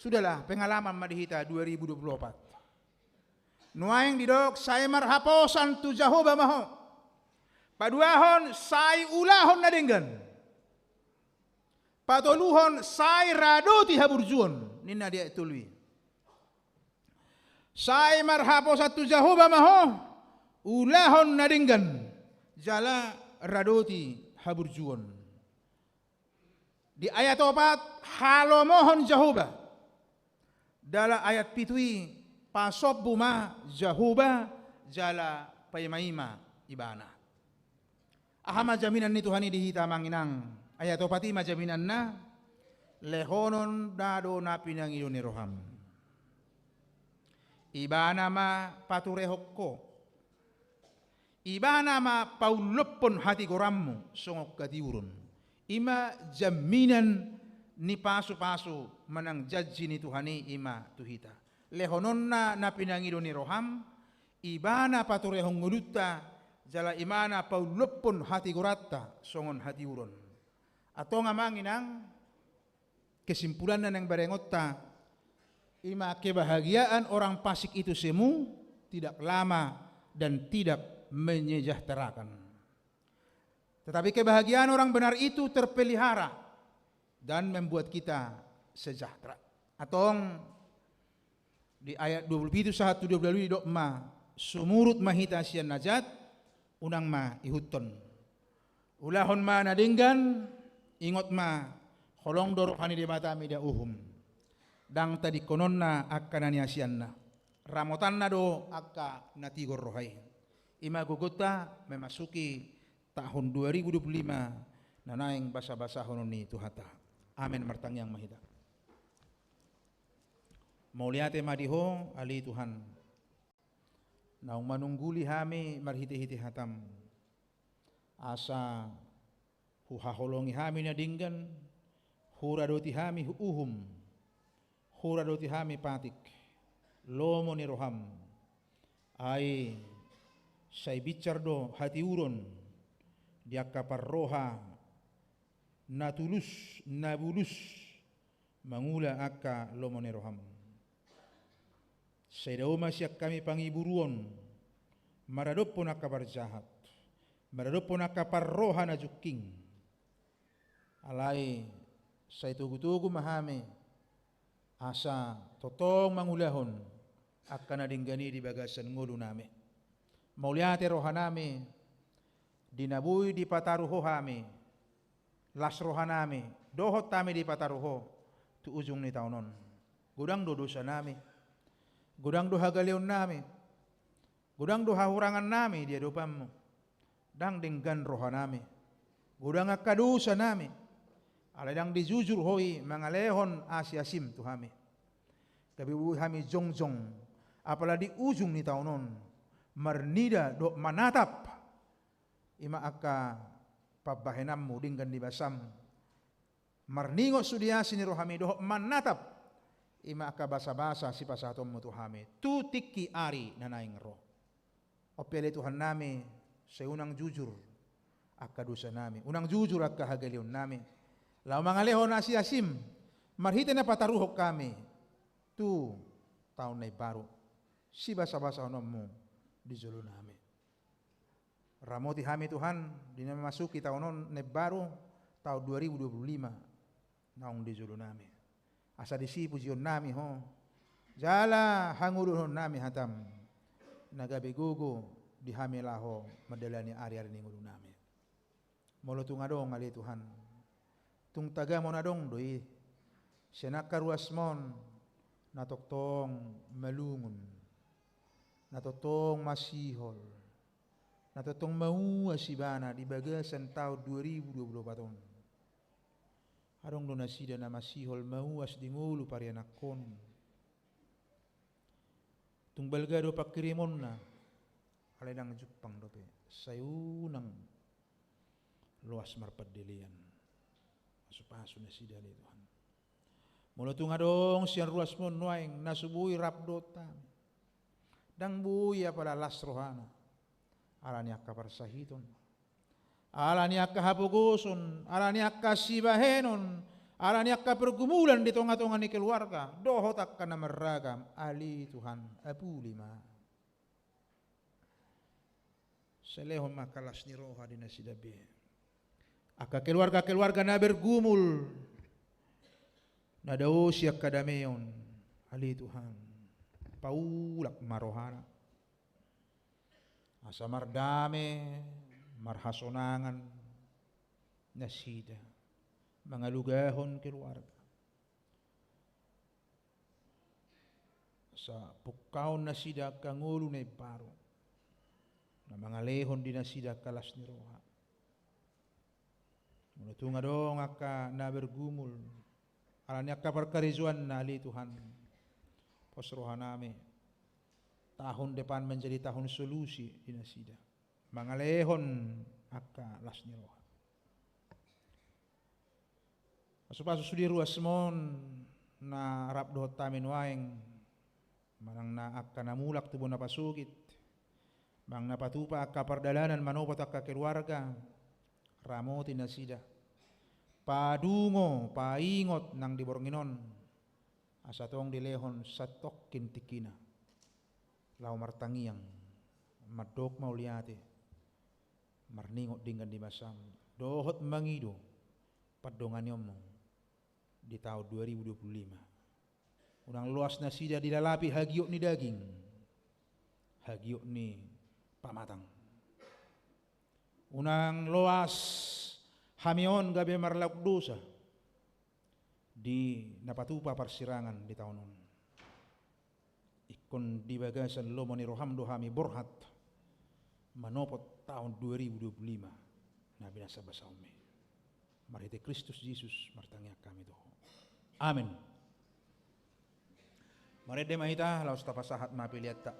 Sudahlah, pengalaman ma di hita dua ribu dua puluh opat. Nuaeng didok sai marhaposan tu Jahowa ma ho. Paduahon sai ulahon na denggan. Patoluhon sai radoti haburjuon, ninna di ayat tolu i. Sai marhaposan tu Jahowa ma ho, ulahon na denggan, jala radoti haburjuon. Di ayat opat, halomohon Jahowa. Jala ayat pitu i, pasombu ma Jahowa, jala paimaima Ibana. Aha ma jaminan ni Tuhan i di hita, amang inang? Ayat opat i ma jaminanna, lehonon na do na pinangido ni roham. Ibana ma paturehon ho. Ibana ma paullophon hatigoranmu songon hatiuron. I ma jaminan ni pasupasu manang janji ni Tuhan i, i ma tu hita. Lehononna na pinangido ni roham, Ibana paturehon ngolunta, jala Ibana paullophon hatigoranta songon hatiuron. Antong, amang inang, kesimpulanna naeng barengonta, i ma kebahagiaan orang fasik itu semu tidak lama dan tidak menyejahterakan. Tetapi kebahagiaan orang benar itu terpelihara dan membuat kita sejahtera. Antong, di ayat dua puluh pitu sahat tu dua puluh dua didok ma, sumurut ma hita sian na jat, unang ma ihuthon. Ulahon ma na denggan, ingot ma, holong do roha ni Debata mida uhum. Ndang tadingkononna angka na niasianna. Ramotanna do angka na tigor roha i. I ma gogonta memasuki tahun dua ribu dua puluh lima na naeng basabasahonon ni Tuhanta. Amen. Martangiang ma hita. Mauliate ma di Ho, ale Tuhan, naung manungguli hami marhitehite hataM, asa huhaholongi hami na denggan, huradoti hami uhum, huradoti hami patik, lomo ni rohaM. Ai sai binsar do hatiuron di angka parroha na tulus, na bulus, mangula angka lomo ni rohaM. Sai dao ma sian hami pangiburuon, maradophon angka parjahat, maradophon angka parroha na jungking. Alai sai togutogu ma hami, asa tongtong mangulahon angka na denggan i di bagasan ngolunami. Mauliate rohanami, di na boi dipataru Ho hami, las rohanami, dohot hami dipataru Ho tu ujung ni taon on. Godang do dosanami, godang do hagaleonnami, godang do hahurangannami di adopanMu. Ndang denggan rohanami, godang angka dosanami, alai ndang dijujur Ho i mangalehon asiasiM tu hami. Gabe boi hami jongjong, apala di ujung ni taon on, marnida dohot manatap, i ma angka pambahenanMu denggan di basaM, marningot sude asi ni rohaMi dohot manatap, i ma angka basabasa sipasahatonMu tu hami tu tingki ari na naeng ro. On pe ale Tuhannami, sai unang jujur angka dosanami, unang jujur angka hagaleonnami, laho mangalehon asiasiM marhite na pataruhon hami tu taon na imbaru, sibasabasahononMu di jolonami. Ramoti hami Tuhan, di na memasuki taon on na imbaru, taon dua ribu dua puluh lima naung di jolonami. Asa disi pujionnami Ho, jala hangoluhononnami hataM, na gabe gogo di hami laho mandalani ariari ni ngolunami. Molo tung adong ale Tuhan, tung tagamon adong do i, sian angka ruasmon na tongtong malungun, na tongtong masihol, na tongtong mauas ibana di bagasan taon dua ribu dua puluh opat on. Adong do nasida na masihol mauas di ngolu parianakhon. Tung balga do pangkirimonna, alai ndang jumpang dope, sai unang loas marpandelean. Pasupasu nasida ale Tuhan. Molo tung adong sian ruasmon nuaeng na so boi rap dohot hami, ndang boi apala las rohana ala ni angka parsahiton, Ala ni angka hapogoson, ala ni angka sibahenon, ala ni angka pergumulan di tonga-tonga ni keluarga, dohot angka na marragam, ale Tuhan, apuli ma. Sai lehon ma angka las ni roha di nasida be. Angka keluarga-keluarga na bergumul, na daosi angka dameon, ale Tuhan, paulak ma rohana. Asa mardame, marhasonangan nasida, mangalugahon keluarga. Asa pungkaon nasida angka ngolu na imbaru, na mangalehon di nasida angka las ni roha. Molo tung adong angka na bergumul, ala ni angka parkarejoanna ale Tuhan, pos rohanami, tahun depan menjadi tahun solusi di nasida. Mangalehon angka las ni roha. Pasu-pasu sude ruasmon na rap dohot hami nuaeng, manang na angka na mulak tu bona pasogit, manang na patupa angka pardalanan manopot angka keluarga, ramoti nasida. Padungo, paingot nang di borngin on, asa tong dilehon satongkin tingkina. Laho martangiang, mandok mauliate, marningot denggan di basam, dohot mangido pandonganionmu di tahun dua ribu dua puluh lima. Unang loas nasida dilalapi hagiot ni daging, hagiot ni pamatang. Unang loas hami on gabe marlaok dosa di na patupa parsirangan di taon on. Ingkon di bagasan lomo ni roham do hami borhat manopot taon dua ribu dua puluh lima na binasabasaonmi. Marhite Kristus Jesus martangiang hami tu Ho. Amen. Marende ma hita, laos tapasahat ma peleanta.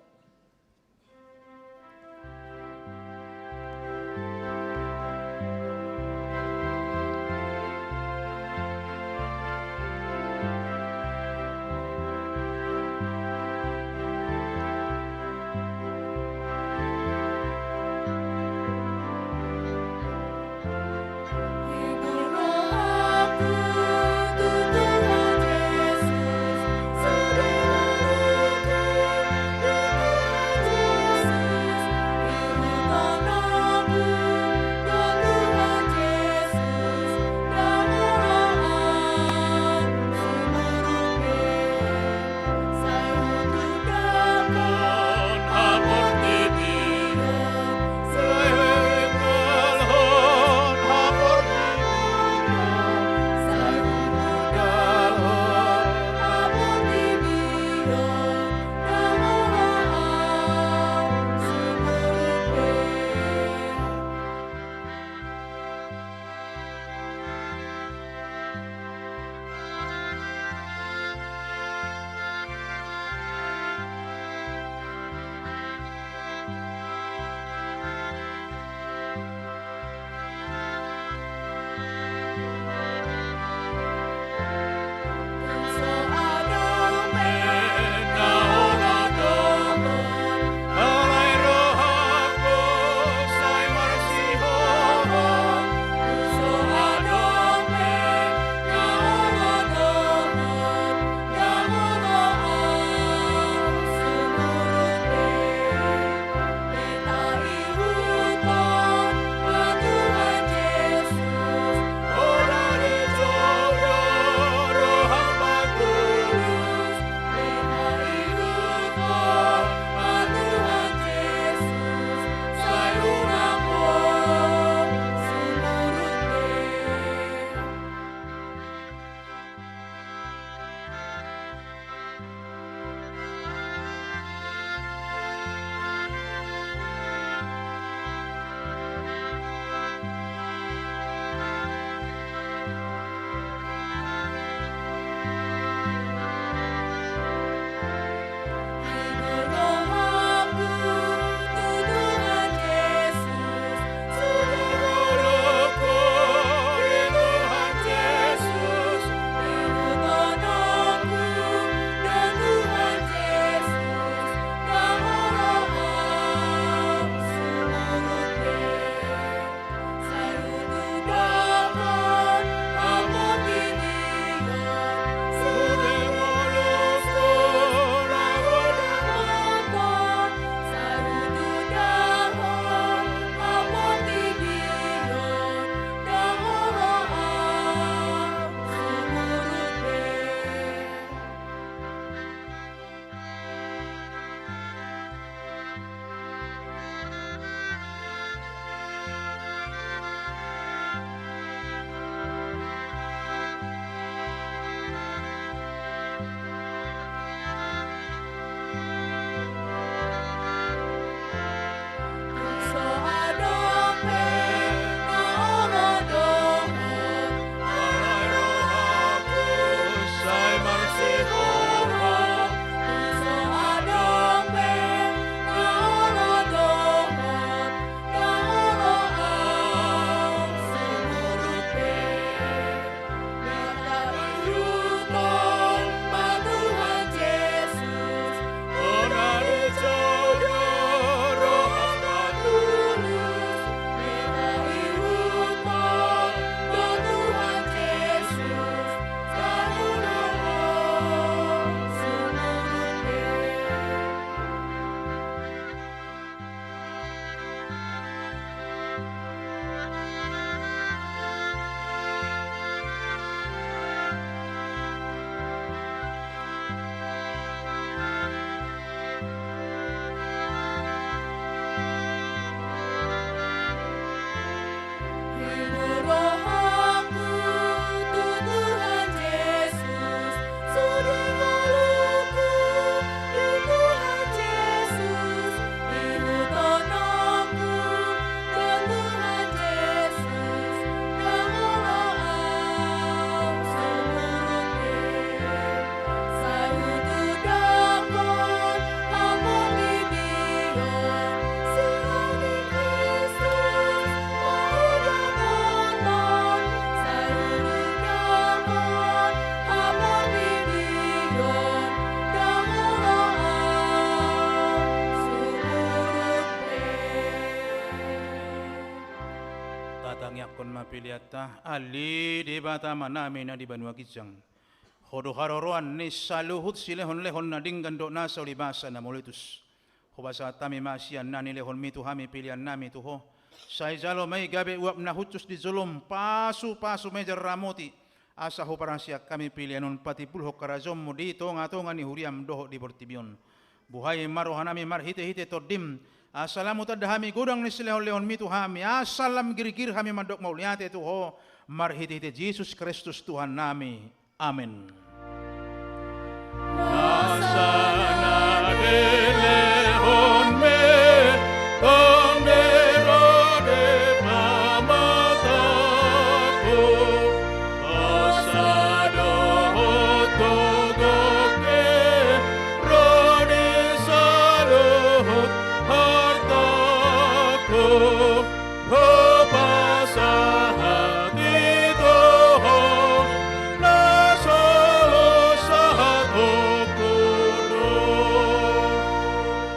Ata, ale Debata Amanami na di banua ginjang. Ho do haroroan ni saluhut silehonlehon na denggan dohot nasa ulibasa na mauliutus. Hupasahat hami ma sian na nilehonmi tu hami peleannami tu ho. Sai jalo ma i gabe uap na hushus di jolom, pasupasu ma i jala ramoti. Asa huparasiak hami pelean on patimbulhon harajaonmu di tongatonga ni huriam dohot di portibi on. Buhai ma rohanami marhitehite Tondim, asa lam hutanda hami godang ni silehonlehonmi tu hami, asa lam girgir hami mandok mauliate tu ho, marhitehite Jesus Kristus Tuhannami. Amen. Nasa na nilehonmi, tong be ro di pamatangku, asa dohot gogok i, ro di saluhut hartaku. Hupasahat i tu ho, na so sahatongku do.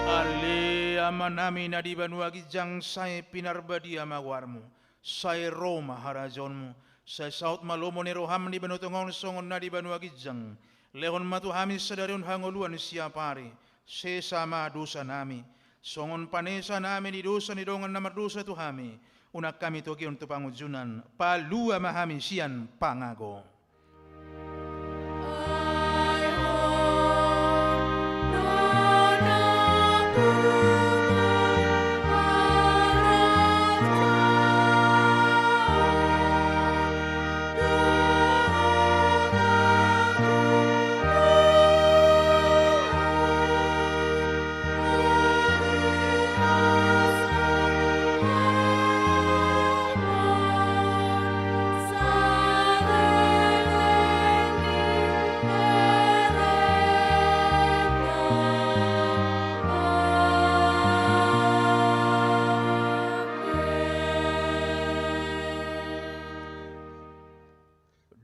Ale Amanami na di banua ginjang, sai pinarbadia ma goarmu. Sai ro ma harajaonmu. Sai saut ma lomo ni roham di banua tonga on songon na di banua ginjang. Lehon ma tu hami sadari on hangoluan siapari. Sesa ma dosanami, songon panesanami di dosa ni dongan na mardosa tu hami. Unang hami togihon tu pangunjunan, palua ma hami sian pangago.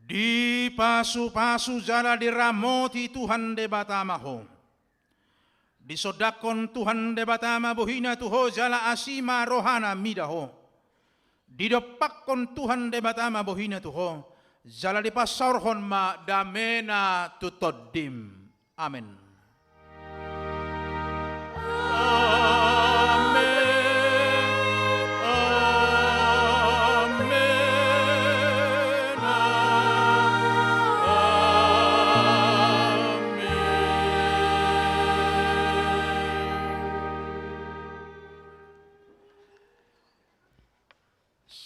Dipasupasu jala diramoti Tuhan Debata ma ho. Disondangkon Tuhan Debata ma bohina tu ho jala asi ma rohana mida ho. Didompakkon Tuhan Debata ma bohina tu ho, jala dipasaorhon ma damena tu tondim. Amen. Amen. Amen. Amen.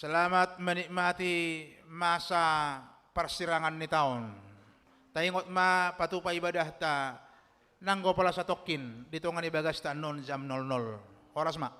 Selamat menikmati masa parsirangan ni taon. Taingot ma patupa ibadahta nanggo pola satongkin di tonga ni bagasta annon jam nol nol. Horas ma.